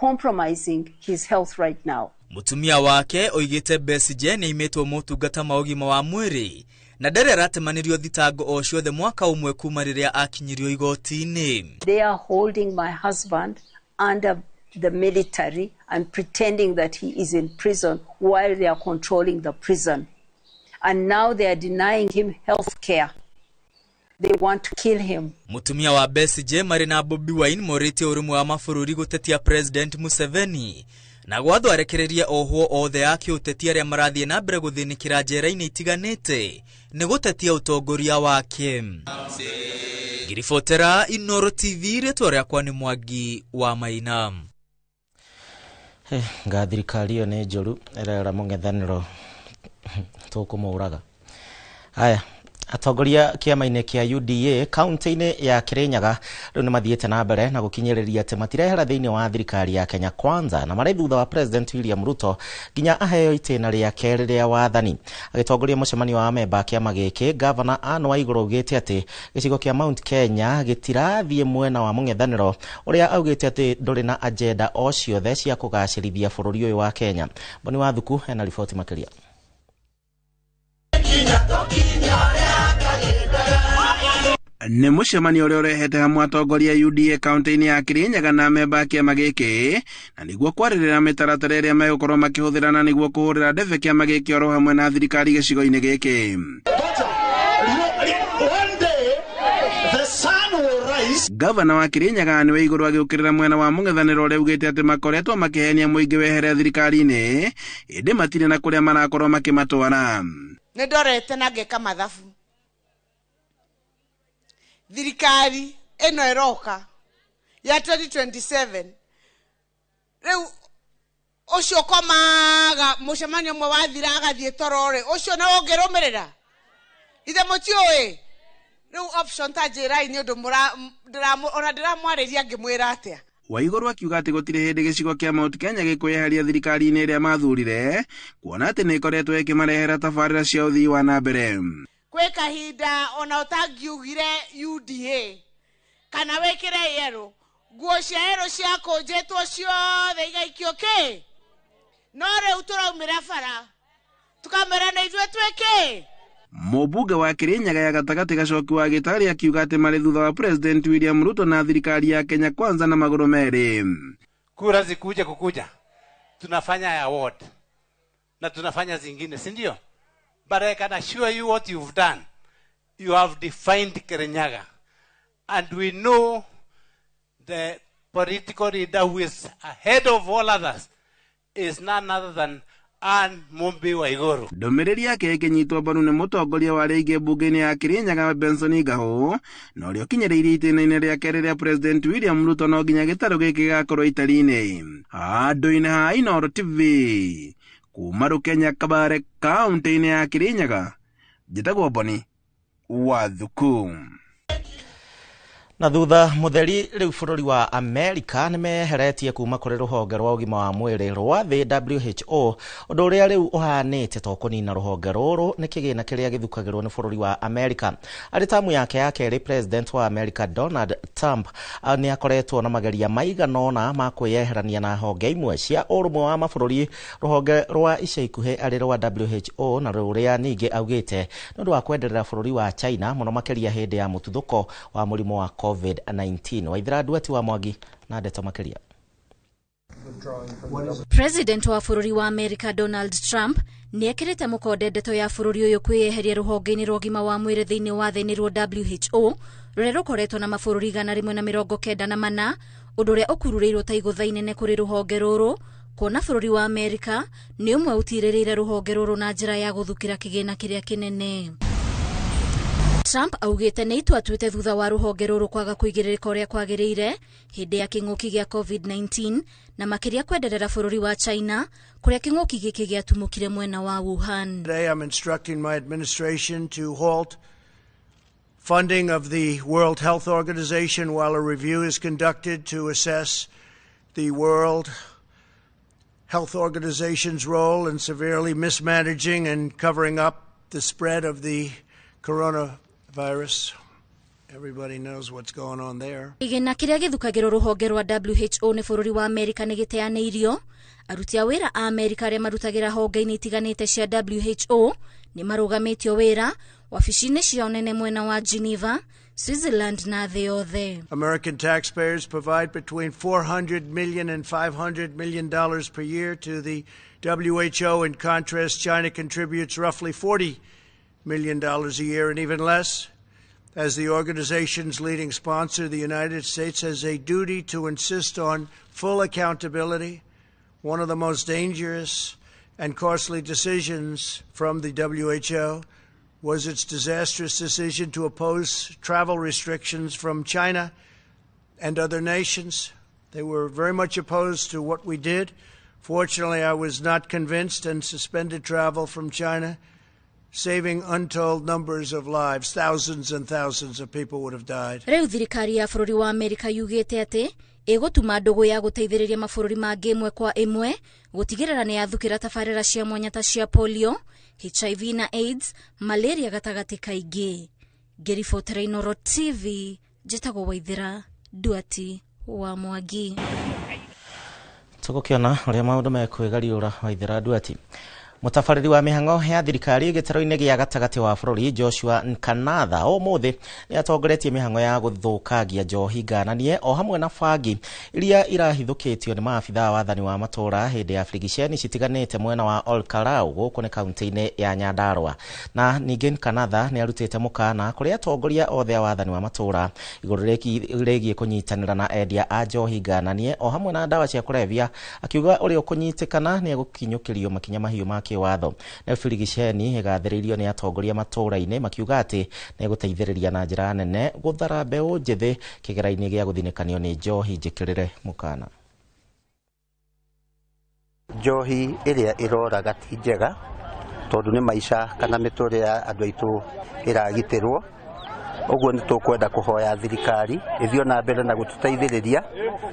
compromising his health right now. Mũtumia wake oigĩte Besigye nĩ aimĩtwo motungata ma ũgima wa mwĩrĩ na ndarĩ aratemanĩrio thitango o ciothe mwaka ũmwe kuma rĩrĩa akinyirio igoti-inĩ. They are holding my husband under the military and pretending that he is in prison while they are controlling the prison. And now they are denying him health care. They want to kill him. Mũtumia wa Besigye marĩ na Bobi Wine morĩtie ũrũmwe wa mabũrũri gũtetia President Museveni na gwatho arekererie ohwo othe a kĩũteti arĩa marathiĩ na mbere gũthĩnĩkĩra njera-inĩ itiganĩte nĩ gũtetia ũtongoria wake. Ngĩribotera Inooro TV, rĩtwa rĩakwa nĩ Mwangi wa Maina. Nga thirikari ĩyo nĩ njũru, ĩrera mũng'ethanĩro tũkũmũraga. Haya, atongoria kĩama-inĩ kĩa UDA kaunti-inĩ ya Kirinyaga rĩu nĩ mathiĩte na mbere na gũkinyĩrĩria atĩ matirehera thĩinĩ wa thirikari ya Kenya Kwanza, na marĩ thutha wa President William Ruto nginya aheo itĩna rĩa kerĩ rĩa wathani. Agĩtongoria mũcemanio wa amemba a kĩama gĩkĩ, Gavana Anne Waigũrũ augĩte atĩ gĩcigo kĩa Mount Kenya gĩtirathiĩ mwena wa mũng'ethanĩro ũrĩa augĩte atĩ ndũrĩ na agenda o ciothe cia kũgacĩrithia bũrũri ũyũ wa Kenya. Boni Wathuku ena riboti makĩria. Nĩ mũcemanio ũrĩa ũrehete hamwe atongoria UDA kaunti-inĩ ya Kirinyaga na amemba a kĩama gĩkĩ, na nĩguo kwarĩrĩra mĩtaratara ĩrĩa megũkorwo makĩhũthĩra na nĩguo kũhũrĩra ndebe kĩama gĩkĩ oro hamwe na thirikari gĩcigo-inĩ gĩkĩ. Gavana wa Kirinyaga nĩwe igũrũ agĩũkĩrĩra mwena wa mũng'ethanĩro ũrĩa augĩte atĩ makoretwo makĩhenia mũingĩ wehere thirikari-inĩ, ĩndĩ matirĩ na kũrĩa marakorwo makĩmatwara. Nĩ ndorete na ngeka mathabu. Thirikari ĩno ĩroka ya 2027 rĩu ũcio ũkomaga mũcemanio ũmwe wathira agathiĩ toro rĩ, ũcio no ũngĩrũmĩrĩra ithe mũtiũĩ. Rĩu option ta njĩrai nĩ ũndũ ona ndĩramwarĩria ngĩmwĩra atĩa. Waigũrũ akiuga atĩ gũtirĩ hĩndĩ gĩcigo kĩa Mount Kenya gĩkwĩyeheria thirikari-inĩ ĩrĩa mathurire, kuona atĩ nĩ ĩkoretwo ĩkĩmarehera tabarĩra cia ũthii wa na mbere. Kwĩ kahinda ona ũtangiugire UDA kana wĩkĩre yerũ, nguo cia yerũ ciakũnjĩtwo ciothe igaikio kĩ, no rĩu tũraumĩra bara tũkamera na ithuĩ twĩ kĩ. Mũmbunge wa Kirinyaga ya gatagatĩ Gacoki wa Gĩtarĩ akiuga atĩ marĩ thutha wa President William Ruto na thirikari ya Kenya Kwanza na magũrũ merĩ. Kura zikuje kukuja, tunafanya ya ward na tunafanya zingine, si ndio? But I can assure you what you've done. You have defined Kirinyaga. And we know the political leader who is ahead of all others is none other than Anne Mumbi Waiguru. Ndũmĩrĩri yake ĩkĩnyitwo mbaru nĩ mũtongoria wa arĩa aingĩ mbunge-inĩ ya Kirinyaga Benson Ngahũ, na ũrĩa ũkinyĩrĩirie itĩna-inĩ rĩa kerĩ rĩa President William Ruto no nginya gĩtarũ gĩkĩ gĩgakorwo itari-inĩ. Handũ-inĩ ha Inooro TV kuma Rũkenya Kabare kaunti-inĩ ya Kirinyaga, njĩtagwo Boni Wathuku. Na thutha mutheri rĩu bũrũri wa Amerika nĩ meheretie kuma kũrĩ rũhonge rwa ũgima wa mwĩrĩ rwa thĩ WHO, ũndũ ũrĩa rĩu ũhanĩte to kũnina rũhonge rũrũ nĩ kĩgĩna kĩrĩa gĩthukagĩrwo nĩ bũrũri wa Amerika. Arĩ tamu yake ya kerĩ, President wa Amerika Donald Trump nĩ akoretwo na mageria maigana ũna ma kwĩyeherania na honge imwe cia ũrũmwe wa mabũrũri, rũhonge rwa ica ikuhĩ arĩ rwa WHO, na rũrĩa ningĩ augĩte nĩ ũndũ wa kwenderera bũrũri wa China mũno makĩria hĩndĩ ya mũtuthũko wa mũrimũ wa COVID-19. Waithira Nduati wa Mwangi na ndeto makĩria. President wa bũrũri wa Amerika Donald Trump nĩ ekĩrĩte mũkonde ndeto ya bũrũri ũyũ kwĩyeheria rũhonge-inĩ rwa ũgima wa mwĩrĩ thĩinĩ wa thĩ nĩruo WHO, rũrĩa rũkoretwo na mabũrũri 194, ũndũ ũrĩa ũkururĩirwo ta igũtha inene kũrĩ rũhonge rũrũ, kuona bũrũri wa Amerika nĩ ũmwe ũtirĩrĩire rũhonge rũrũ na njĩra ya gũthukĩra kĩgĩna kĩrĩa kĩnene. Trump augĩte nĩ itua atuĩte thutha wa rũhonge rũrũ kwaga kũigĩrĩrĩka ũrĩa kwagĩrĩire hĩndĩ ya kĩng'ũki gĩa COVID-19, na makĩria kwenderera bũrũri wa China kũrĩa kĩng'ũki gĩkĩ gĩatumũkire mwena wa Wuhan. Today I'm instructing my administration to halt funding of the World Health Organization while a review is conducted to assess the World Health Organization's role in severely mismanaging and covering up the spread of the coronavirus. Everybody knows what's going on there. Kĩgĩna kĩrĩa gĩthukagĩrwo rũhonge rwa WHO nĩ bũrũri wa Amerika nĩ gĩteanĩirio. Aruti a wĩra a Amerika arĩa marutagĩra honge-inĩ itiganĩte cia WHO nĩ marũgamĩtio wĩra wabici-inĩ ciao nene mwena wa Geneva, Switzerland na thĩ yothe. American taxpayers provide between $400 million and $500 million per year to the WHO. In contrast, China contributes roughly $40 million a year and even less. As the organization's leading sponsor, the United States has a duty to insist on full accountability. One of the most dangerous and costly decisions from the WHO was its disastrous decision to oppose travel restrictions from China and other nations. They were very much opposed to what we did. Fortunately, I was not convinced and suspended travel from China, saving untold numbers of lives. Thousands and thousands of people would have died. Rĩu thirikari ya bũrũri wa Amerika yugĩte atĩ ĩgũtuma ndũgũ ya gũteithĩrĩria mabũrũri mangĩ ĩmwe kwa ĩmwe gũtigĩrĩra nĩ yathukĩra tabarĩra cia mwanya ta cia polio, HIV na AIDS, malaria gatagatĩ kaingĩ. Ngĩribotera Inooro TV, njĩtagwo Waithĩra Duati wa Mwangi. Tũgũkĩona ũrĩa maũndũ mekwĩgariũra Waithĩra Duati. Mũtabarĩri wa mĩhang'o ya thirikari gĩtarũ-inĩ gĩa gatagatĩ wa bũrũri Joshua Nkanatha ũmũthĩ nĩ atongoretie mĩhang'o ya gũthũkangia njohi ngananie o hamwe na bangi iria irahithũkĩtio nĩ maabithaa wathani wa matũũra hĩndĩ ya birigiceni citiganĩte mwena wa Olkalau gũkũ nĩ kaunti-inĩ ya Nyandarua. Na ningĩ Nkanatha nĩ arutĩte mũkana kũrĩ atongoria othe a wathani wa matũũra igũrũ rĩgiĩ kũnyitanĩra na endia a njohi ngananie o hamwe na ndawa cia kũrebia, akiuga ũrĩa ũkũnyitĩkana nĩ egũkinyũkĩrio makinya mahiũ ma watho. Na birigiceni ĩgathĩrĩirio nĩ atongoria matũũra-inĩ makiuga atĩ nĩ gũteithĩrĩria na njĩra nene gũthara mbeũ njĩthĩ kĩgera-inĩ gĩa gũthinĩkanio nĩ njohi njĩkĩrĩre mũkana. Njohi ĩrĩa ĩroraga ti njega tondũ nĩ maica kana mĩtũrĩre ya andũ aitũ ĩragitĩrwo. Ũguo nĩ tũkwenda kũhoya thirikari ĩthiĩ na mbere na gũtũteithĩrĩria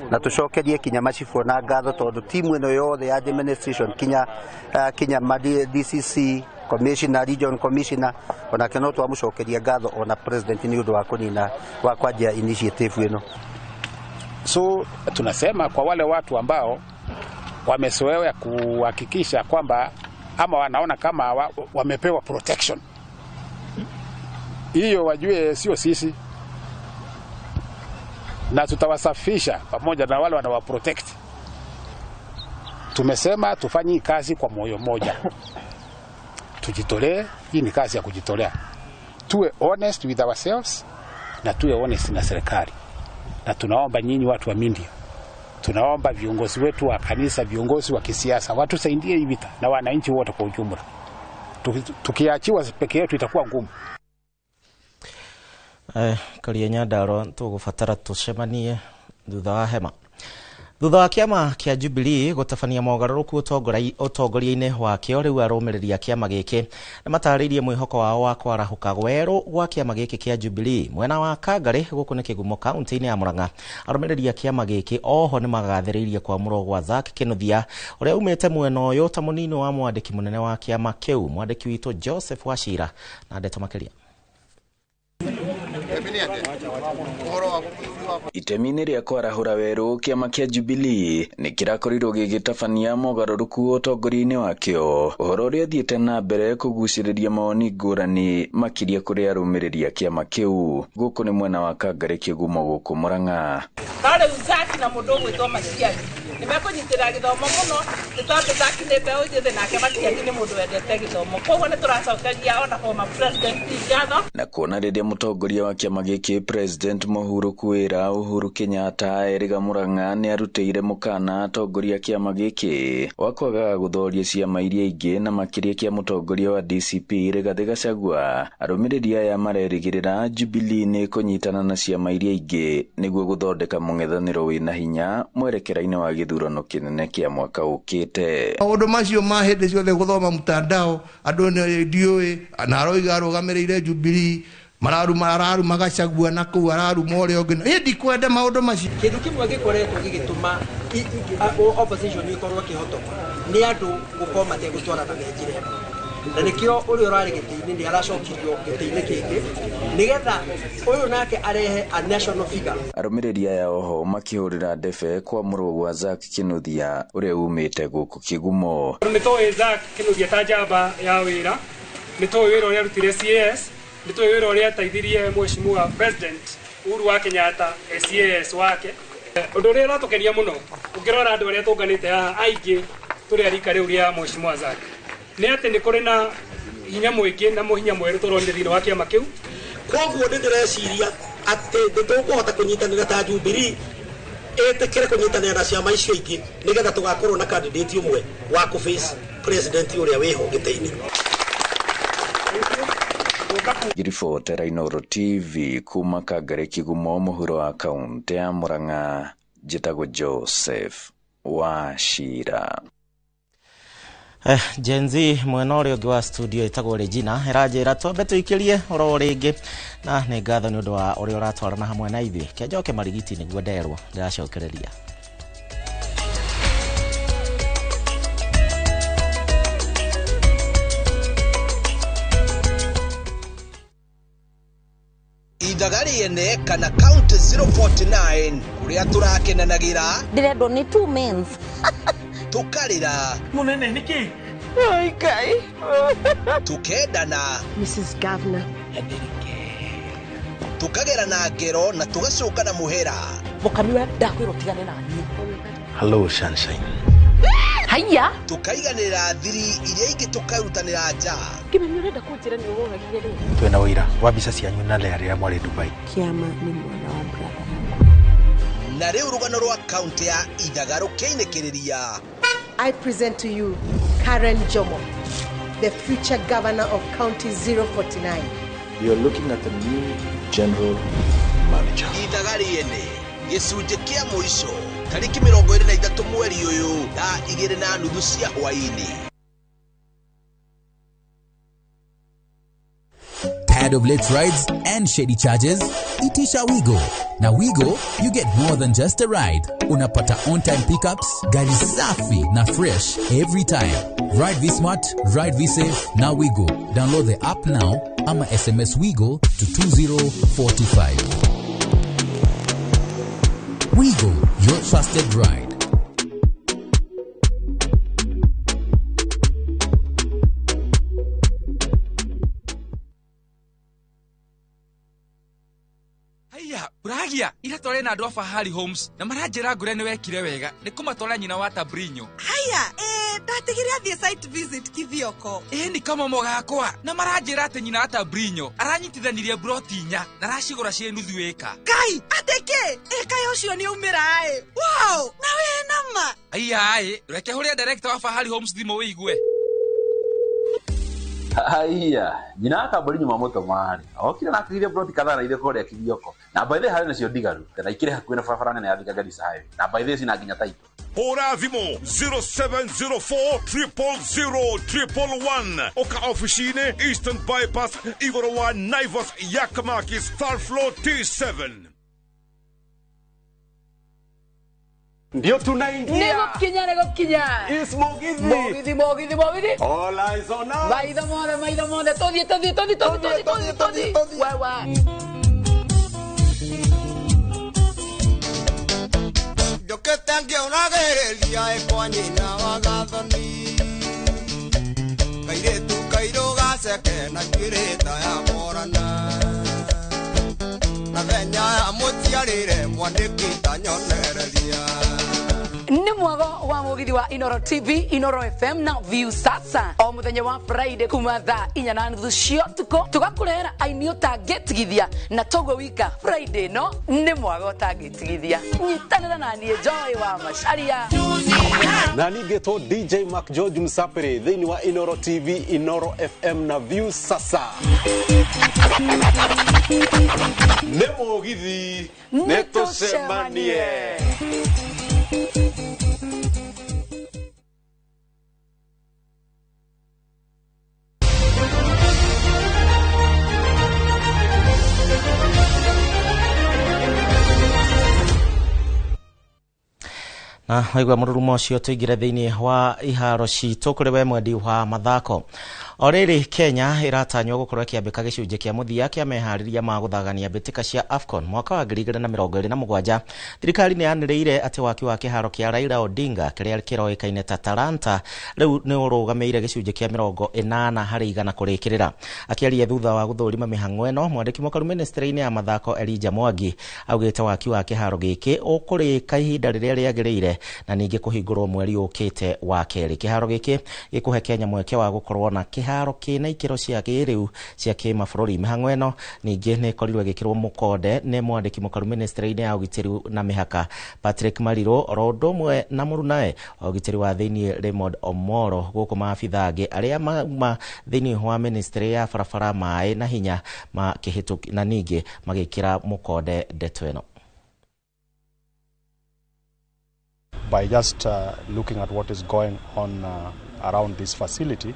na tũcokerie kinya macibũ na ngatho tondũ timu ĩno yothe ya administration kinya DCC commissioner, region commissioner onake no twamũcokeria ngatho ona president nĩ ũndũ wa kũnina wa kwanjia initiative ĩno. So tunasema kwa wale watu ambao wamezoea kuhakikisha kwamba ama wanaona kama wamepewa protection, hiyo wajue sio sisi, na tutawasafisha pamoja na wale wanawa protect. Tumesema tufanye kazi kwa moyo moja, tujitolee. Hii ni kazi ya kujitolea. Tuwe honest with ourselves na tuwe honest na serikali. Na tunaomba nyinyi watu wa media, tunaomba viongozi wetu wa kanisa, viongozi wa kisiasa watusaidie hii vita na wananchi wote kwa ujumla. Tukiachiwa peke yetu itakuwa ngumu. Karia Nyandarua tũgũbatara tũcemanie thutha wa hema. Thutha wa kĩama kĩa Jubilee gũtabania mogarũrũku ũtongoria-inĩ wakĩo, rĩu arũmĩrĩri a kĩama gĩkĩ nĩ matarĩirie mwĩhoko wao wa kwarahũka gwerũ gwa kĩama gĩkĩ kĩa Jubilee mwena wa Kangarĩ gũkũ nĩ Kĩgumo kaunti-inĩ ya Murang'a. Arũmĩrĩri a kĩama gĩkĩ oho nĩ magathĩrĩirie kwamũrwo gwa Zack Kinuthia ũrĩa umĩte mwena ũyũ ta mũnini wa mwandĩki mũnene wa kĩama kĩu. Mwandĩki witũ Joseph Wachira na ndeto makĩria. Itemi-inĩ rĩa kwarahũra werũ kĩama kĩa Jubilee nĩ kĩrakorirwo gĩgĩtabania mogarũrũku ũtongoria-inĩ wakĩo, ũhoro ũrĩa ũthiĩte na mbere kũgucĩrĩria mawoni ngũrani makĩria kũrĩ arũmĩrĩri a kĩama kĩu. Gũkũ nĩ mwena wa Kangarĩ Kĩgumo gũkũ Murang'a. No rĩu Zack na mũndũ ũgwĩtwo Matiang'i nĩ mekũnyitĩrĩra gĩthomo mũno nĩ tondũ Zack nĩ mbeũ njĩthĩ nake Matiang'i nĩ mũndũ wendete gĩthomo, koguo nĩ tũracokeria ona former president ngatho. Na kuona rĩrĩa mũtongoria wa kĩama gĩkĩ President Mũhuru kwĩra Uhuru Kenyatta erĩga Murang'a nĩ arutĩire mũkana atongoria kĩama gĩkĩ wa kwagaga gũthoria ciama iria ingĩ na makĩria kĩa mũtongoria wa DCP Rigathĩ Gachagua. Arũmĩrĩri aya marerĩgĩrĩra Jubilee nĩ kũnyitana na ciama iria ingĩ nĩguo gũthondeka mũng'ethanĩro wĩna hinya mwerekera-inĩ wa gĩthurano kĩnene kĩa mwaka ũkĩte. Maũndũ macio ma hĩndĩ ciothe gũthoma mtandao andũ ndiũĩ na aroiga arũgamĩrĩire Jubilee mararuma Gachagua na kũu araruma ũrĩa ũngĩ. Ĩ ndikwenda maũndũ macio. Kĩndũ kĩmwe gĩkoretwo gĩgĩtũma opposition ĩkorwo ĩkĩhotoma nĩ andũ gũkorwo mategũtwarana na njĩra ĩmwe, na nĩkĩo ũrĩa ũrarĩ gĩtĩ-inĩ nĩ aracokirio gĩtĩ-inĩ kĩngĩ nĩgetha ũyũ nake arehe a national figure. Arũmĩrĩri aya oho makĩhũrĩra ndebe kwamũrwo gwa Zack Kinuthia ũrĩa umĩte gũkũ Kĩgumo. Nĩ tũĩ Zack Kinuthia ta njamba ya wĩra, nĩ tũĩ wĩra ũrĩa arutire CAS, nĩ tũĩ wĩra ũrĩa ateithirie mheshimiwa President Uhuru wa Kenyatta CAS wake. Ũndũ ũrĩa ũratũkenia mũno ũngĩrora andũ arĩa tũnganĩte haha aingĩ tũrĩ a rika rĩu rĩa mheshimiwa Zack nĩ atĩ nĩ kũrĩ na hinya mũingĩ na mũhinya mwerũ tũronire thĩinĩ wa kĩama kĩu. Koguo nĩ ndĩreciria atĩ nĩ tũkũhota kũnyitanĩra ta Jubilee ĩtĩkĩre kũnyitanĩra na ciama icio ingĩ nĩgetha tũgakorwo na candidate ũmwe wa kũ face president ũrĩa wĩho gĩtĩ-inĩ. Ngiribotera Inooro TV kuma Kangari Kigumo mũhuro wa kaunti ya Murang'a, njĩtagwo Joseph Wachira. Gen Z mwena ũrĩa ũngĩ wa studio ĩtagwo Regina ĩranjĩra twambe tũikĩrie oro rĩngĩ, na nĩ ngatho nĩ ũndũ wa ũrĩa ũratwarana hamwe na ithuĩ. Kĩanjoke marigiti nĩguo nderwo ndĩracokereria. Ithaga rĩene kana county 049 kuria turakenanagira ndirendwo ni two men tukarira munene niki ai Ngai tukendana Mrs Governor tukagerana ngero na tugacukana muhera mukamiwa ndakwirwo tigane na niĩ. Hello sunshine. Haiya tukaiganĩra thiri iria ingĩ tukarutanĩra nja. Kĩmeni ũrenda kũnjĩra nĩ ũroragire rĩ? Twĩna ũira wa mbica cianyu na Lea rĩrĩa mwarĩ Dubai. Kĩama nĩ mwana wa brother. Na rĩu rũgano rwa kaunti ya Ithaga rũkĩinĩkĩrĩria. I present to you Karen Jomo, the future governor of County 049. You're looking at the new general manager. Ithaga rĩene gĩcunjĩ kĩa mũico tarĩki 23 mweri ũyũ thaa 2:30 cia hwaĩ-inĩ. Tired of late rides and shady charges? Itisha Wigo. Now Wigo, you get more than just a ride. Unapata on-time pickups, gari safi na fresh every time. Ride V-Smart, ride V-Safe, now Wigo. Download the app now ama SMS Wigo to 20425. Wigo, your trusted ride. Uragia ira tware na andu a Fahari Homes na maranjira ngure ni wekire wega ni kumatwara nyina wa Tabrinyo. Haya, ndatigire athie site visit Kithioko. Ni kamomo gakwa na maranjira ati nyina wa Tabrinyo aranyitithanirie broti inya na aracigura ciĩ nuthu ĩka. Kai, ateke ĩka ucio ni umira ĩ. Wow, na we nama. Aya ĩ, reke huria director wa Fahari Homes thimũ wĩigue. Haiya, nyina akambũri nyuma mũtũmarĩ okire na akĩgithia broti kadhaa na ithe kũrĩa Kithioko na by the way harĩ nacio ndigaru na ikĩrĩ hakuhĩ na barabara nene ya Thika Garissa Highway na by the way cina nginya taito. Hũra thimũ 0704 000 111 oka ofici-inĩ Eastern Bypass igũrũ wa Naivas Yakamakis third floor T7. Ndio tunaingia. Nĩgũkinya. Is Mugithi. Mugithi. All eyes on us. Maitho mothe. Tũthiĩ. Wewe. Njũkĩte ngĩũragĩrĩria ĩkwa nyina wa Gathoni. Kairĩtu kairũ gaceke na njuĩrĩ ta ya Morana. Na thenya ya mũciarĩre mwandĩki ta nyonereria. Nĩ mwago wa mugithi wa Inooro TV, Inooro FM na View Sasa o muthenya wa Friday kuma thaa 4:30 cia ũtukũ tũgakũrehera aini ũtangĩtigithia na toguo wika Friday no nĩ mwago ũtangĩtigithia. Nyitanĩra na niĩ Joy wa Macharia na ningĩtwo DJ Mark George Msapere thĩinĩ wa Inooro TV, Inooro FM na View Sasa. Nĩ mũgithi nĩ tũcemanie. Na waigua mũrurumo ũcio tũingĩre thĩinĩ wa iharo citũ kũrĩ we mwendi wa mathako. O rĩrĩ Kenya ĩratanywo gũkorwo ĩkĩambĩka gĩcunjĩ kĩa mũthia kĩa meharĩria ma gũthagania mbĩtĩka cia AFCON mwaka wa 2027. Thirikari nĩ yanĩrĩire atĩ waki wa kĩharo kĩa Raila Odinga kĩrĩa kĩroĩkaine ta Talanta rĩu nĩ ũrũgamĩire gĩcunjĩ kĩa 80 harĩ 100 kũrĩkĩrĩra. Akĩaria thutha wa gũthũrima mĩhang'o ĩno, mwandĩki mũkaru ministry-inĩ ya mathako Elijah Mwangi augĩte waki wa kĩharo gĩkĩ ũkũrĩka ihinda rĩrĩa rĩagĩrĩire na ningĩ kũhingũrwo mweri ũkĩte wa kerĩ. Kĩharo gĩkĩ gĩkũhe Kenya mweke wa gũkorwo na kĩharo kĩna ikĩro cia kĩrĩu cia kĩmabũrũri. Mĩhang'o ĩno ningĩ nĩ ĩkorirwo ĩgĩkĩrwo mũkonde nĩ mwandĩki mũkaru ministry-inĩ ya ũgitĩri na mĩhaka Patrick Mariro, oro ũndũ ũmwe na mũrunae wa ũgitĩri wa thĩinĩ Raymond Omoro, gũkũ maabitha angĩ arĩa mauma thĩinĩ wa ministry ya barabara, maĩ na hinya makĩhĩtũki na ningĩ magĩkĩra mũkonde ndeto ĩno. By just looking at what is going on around this facility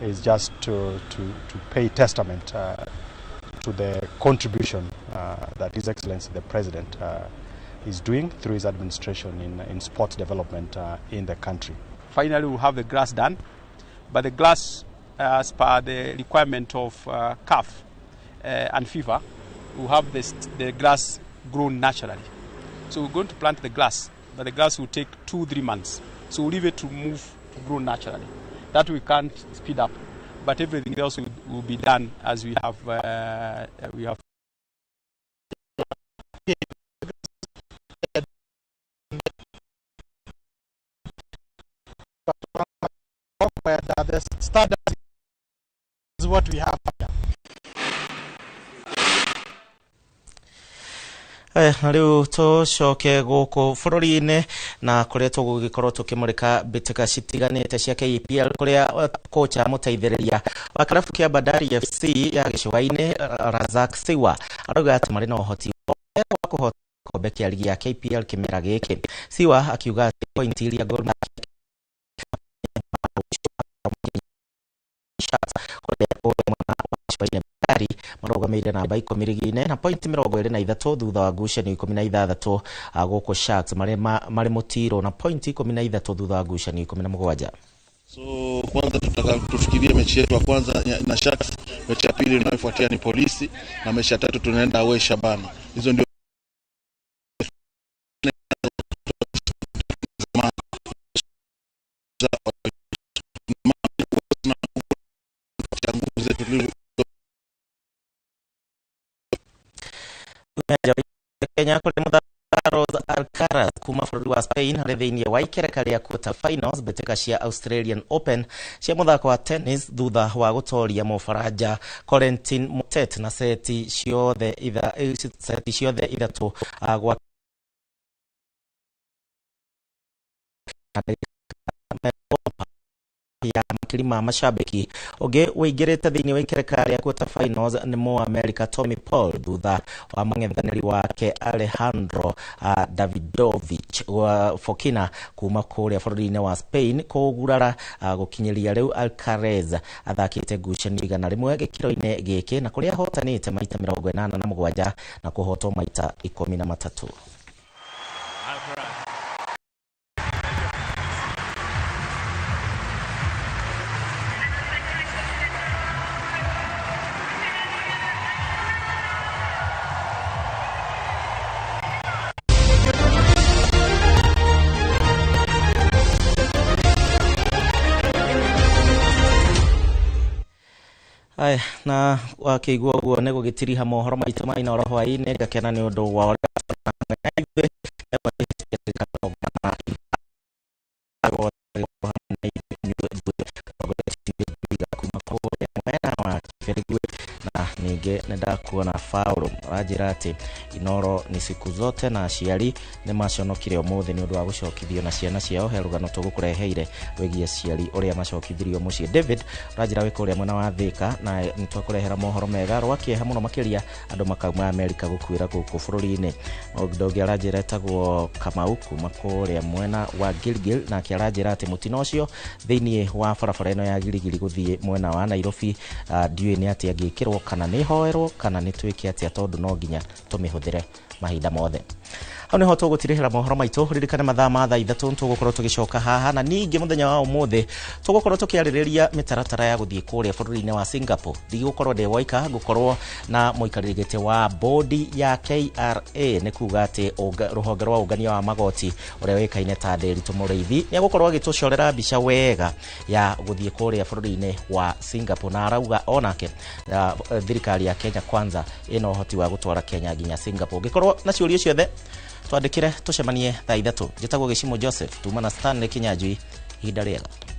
is just to pay testament to the contribution that His Excellency the President is doing through his administration in sports development in the country. Finally, we'll have the grass done, but the grass, as per the requirement of CAF and FIFA, we'll have the grass grown naturally. So we're going to plant the grass, but the grass will take 2-3 months. So we'll leave it to move, to grow naturally. That we can't speed up, but everything else will be done as we have. We have. The standard is what we have. Na rĩu tũcoke gũkũ bũrũri-inĩ na kũrĩa tũgũgĩkorwo tũkĩmũrĩka mbĩtĩka citiganĩte cia KPL, kũrĩa kocha mũteithĩrĩria wa kĩrabu kĩa Bandari FC ya gĩcũa-inĩ Razak Siwa arauga atĩ marĩ na ũhoti wa kũhota gĩkombe kĩa ligi ya KPL kĩmera gĩkĩ. Siwa akiuga atĩ pointi iria Gor Mahia kũrĩa mwena wa gĩcũa-inĩ Bandari marũgamĩire namba 10 rigi-inĩ na pointi 23 thutha wa ngucanio 16, gũkũ Sharks marĩ mũtiro na pointi 13 thutha wa ngucanio 17. So kwanza tutaka tufikirie mechi yetu ya kwanza na Sharks, mechi ya pili inayofuatia ni Polisi na mechi ya tatu tunaenda away Shabana. Hizo ndio Kenya kũrĩ Carlos Alcaraz kuma bũrũri wa Spain harĩ thĩinĩ wa ikereka rĩa quarter finals mbĩtĩka cia Australian Open cia mũthako wa tennis thutha wa gũtoria Mũfaranja Corentin Moutet na seti ciothe ithatũ gwa ya makiri ma mashabiki. Ũngĩ ũingĩrĩte thĩinĩ wa ikereka rĩa quarter finals nĩ Mũamerika Tommy Paul thutha wa mũng'ethanĩri wake Alejandro Davidovich wa Fokina kuma kũrĩa bũrũri-inĩ wa Spain kũgurara. Gũkinyĩria rĩu Alcaraz athakĩte ngucanio 101 gĩkĩro-inĩ gĩkĩ na kũrĩa ahotanĩte maita 87 na kũhotwo maita 13. Aya, na wakĩigua ũguo nĩ gũgĩtiriha mohoro maitũ ma Inooro hwaĩ-inĩ. Ngakena nĩ ũndũ wa ũrĩa kuma kũrĩa mwena wa Kĩbĩrĩgwe, na ningĩ nĩ ndakuona Paulo aranjĩra atĩ Inooro ni siku zote na aciari nĩ maconokire ũmũthĩ nĩ ũndũ wa gũcokithio na ciana ciao. He rũgano tũgũkũreheire wĩgiĩ aciari ũrĩa macokithirio mũciĩ. David ũranjĩra wĩ kũrĩa mwena wa Thika na nĩ twakũrehera mohoro mega rwa kĩeha mũno makĩria andũ makauma Amerika gũkuĩra gũkũ bũrũri-inĩ. Ũndũ ũngĩ aranjĩra etagwo Kamau kuma kũrĩa mwena wa Gilgil, nake aranjĩra atĩ mũtino ũcio thĩinĩ wa barabara ĩno ya Giligili gũthiĩ mwena wa Nairobi ndiũĩ nĩ atĩa ngĩkĩrwo kana nĩ hoerwo kana nĩ twĩke atĩa tondũ no nginya tũmĩhũthĩre mahinda mothe. Hau niho tũgũtirĩhĩra mohoro maitũ. Ririkane mathaa ma thaa 3 tũgũkorwo tũgĩcoka haha, na ningĩ mũthenya wa ũmũthĩ tũgũkorwo tũkĩarĩrĩria mĩtaratara ya gũthiĩ kũrĩa bũrũri-inĩ wa Singapore. Ndigũkorwo ndĩ woika, ngũkorwo na mũikarĩri gĩtĩ wa bodi ya KRA, nĩ kuga atĩ rũhonge rwa ũngania wa magoti ũrĩa ũĩkaine ta Nderitu Mũrĩithi nĩ egũkorwo agĩtũcorera mbica wega ya gũthiĩ kũrĩa bũrũri-inĩ wa Singapore, na arauga onake thirikari ya Kenya Kwanza ĩna ũhoti wa gũtwara Kenya nginya Singapore. Ũngĩkorwo Ũngĩkorwo na ciũria ciothe, twandĩkĩre, tũcemanie thaa 3. Njĩtagwo Gĩcimo Joseph, tuma na Stanley Kinyanjui. Ihinda rĩega.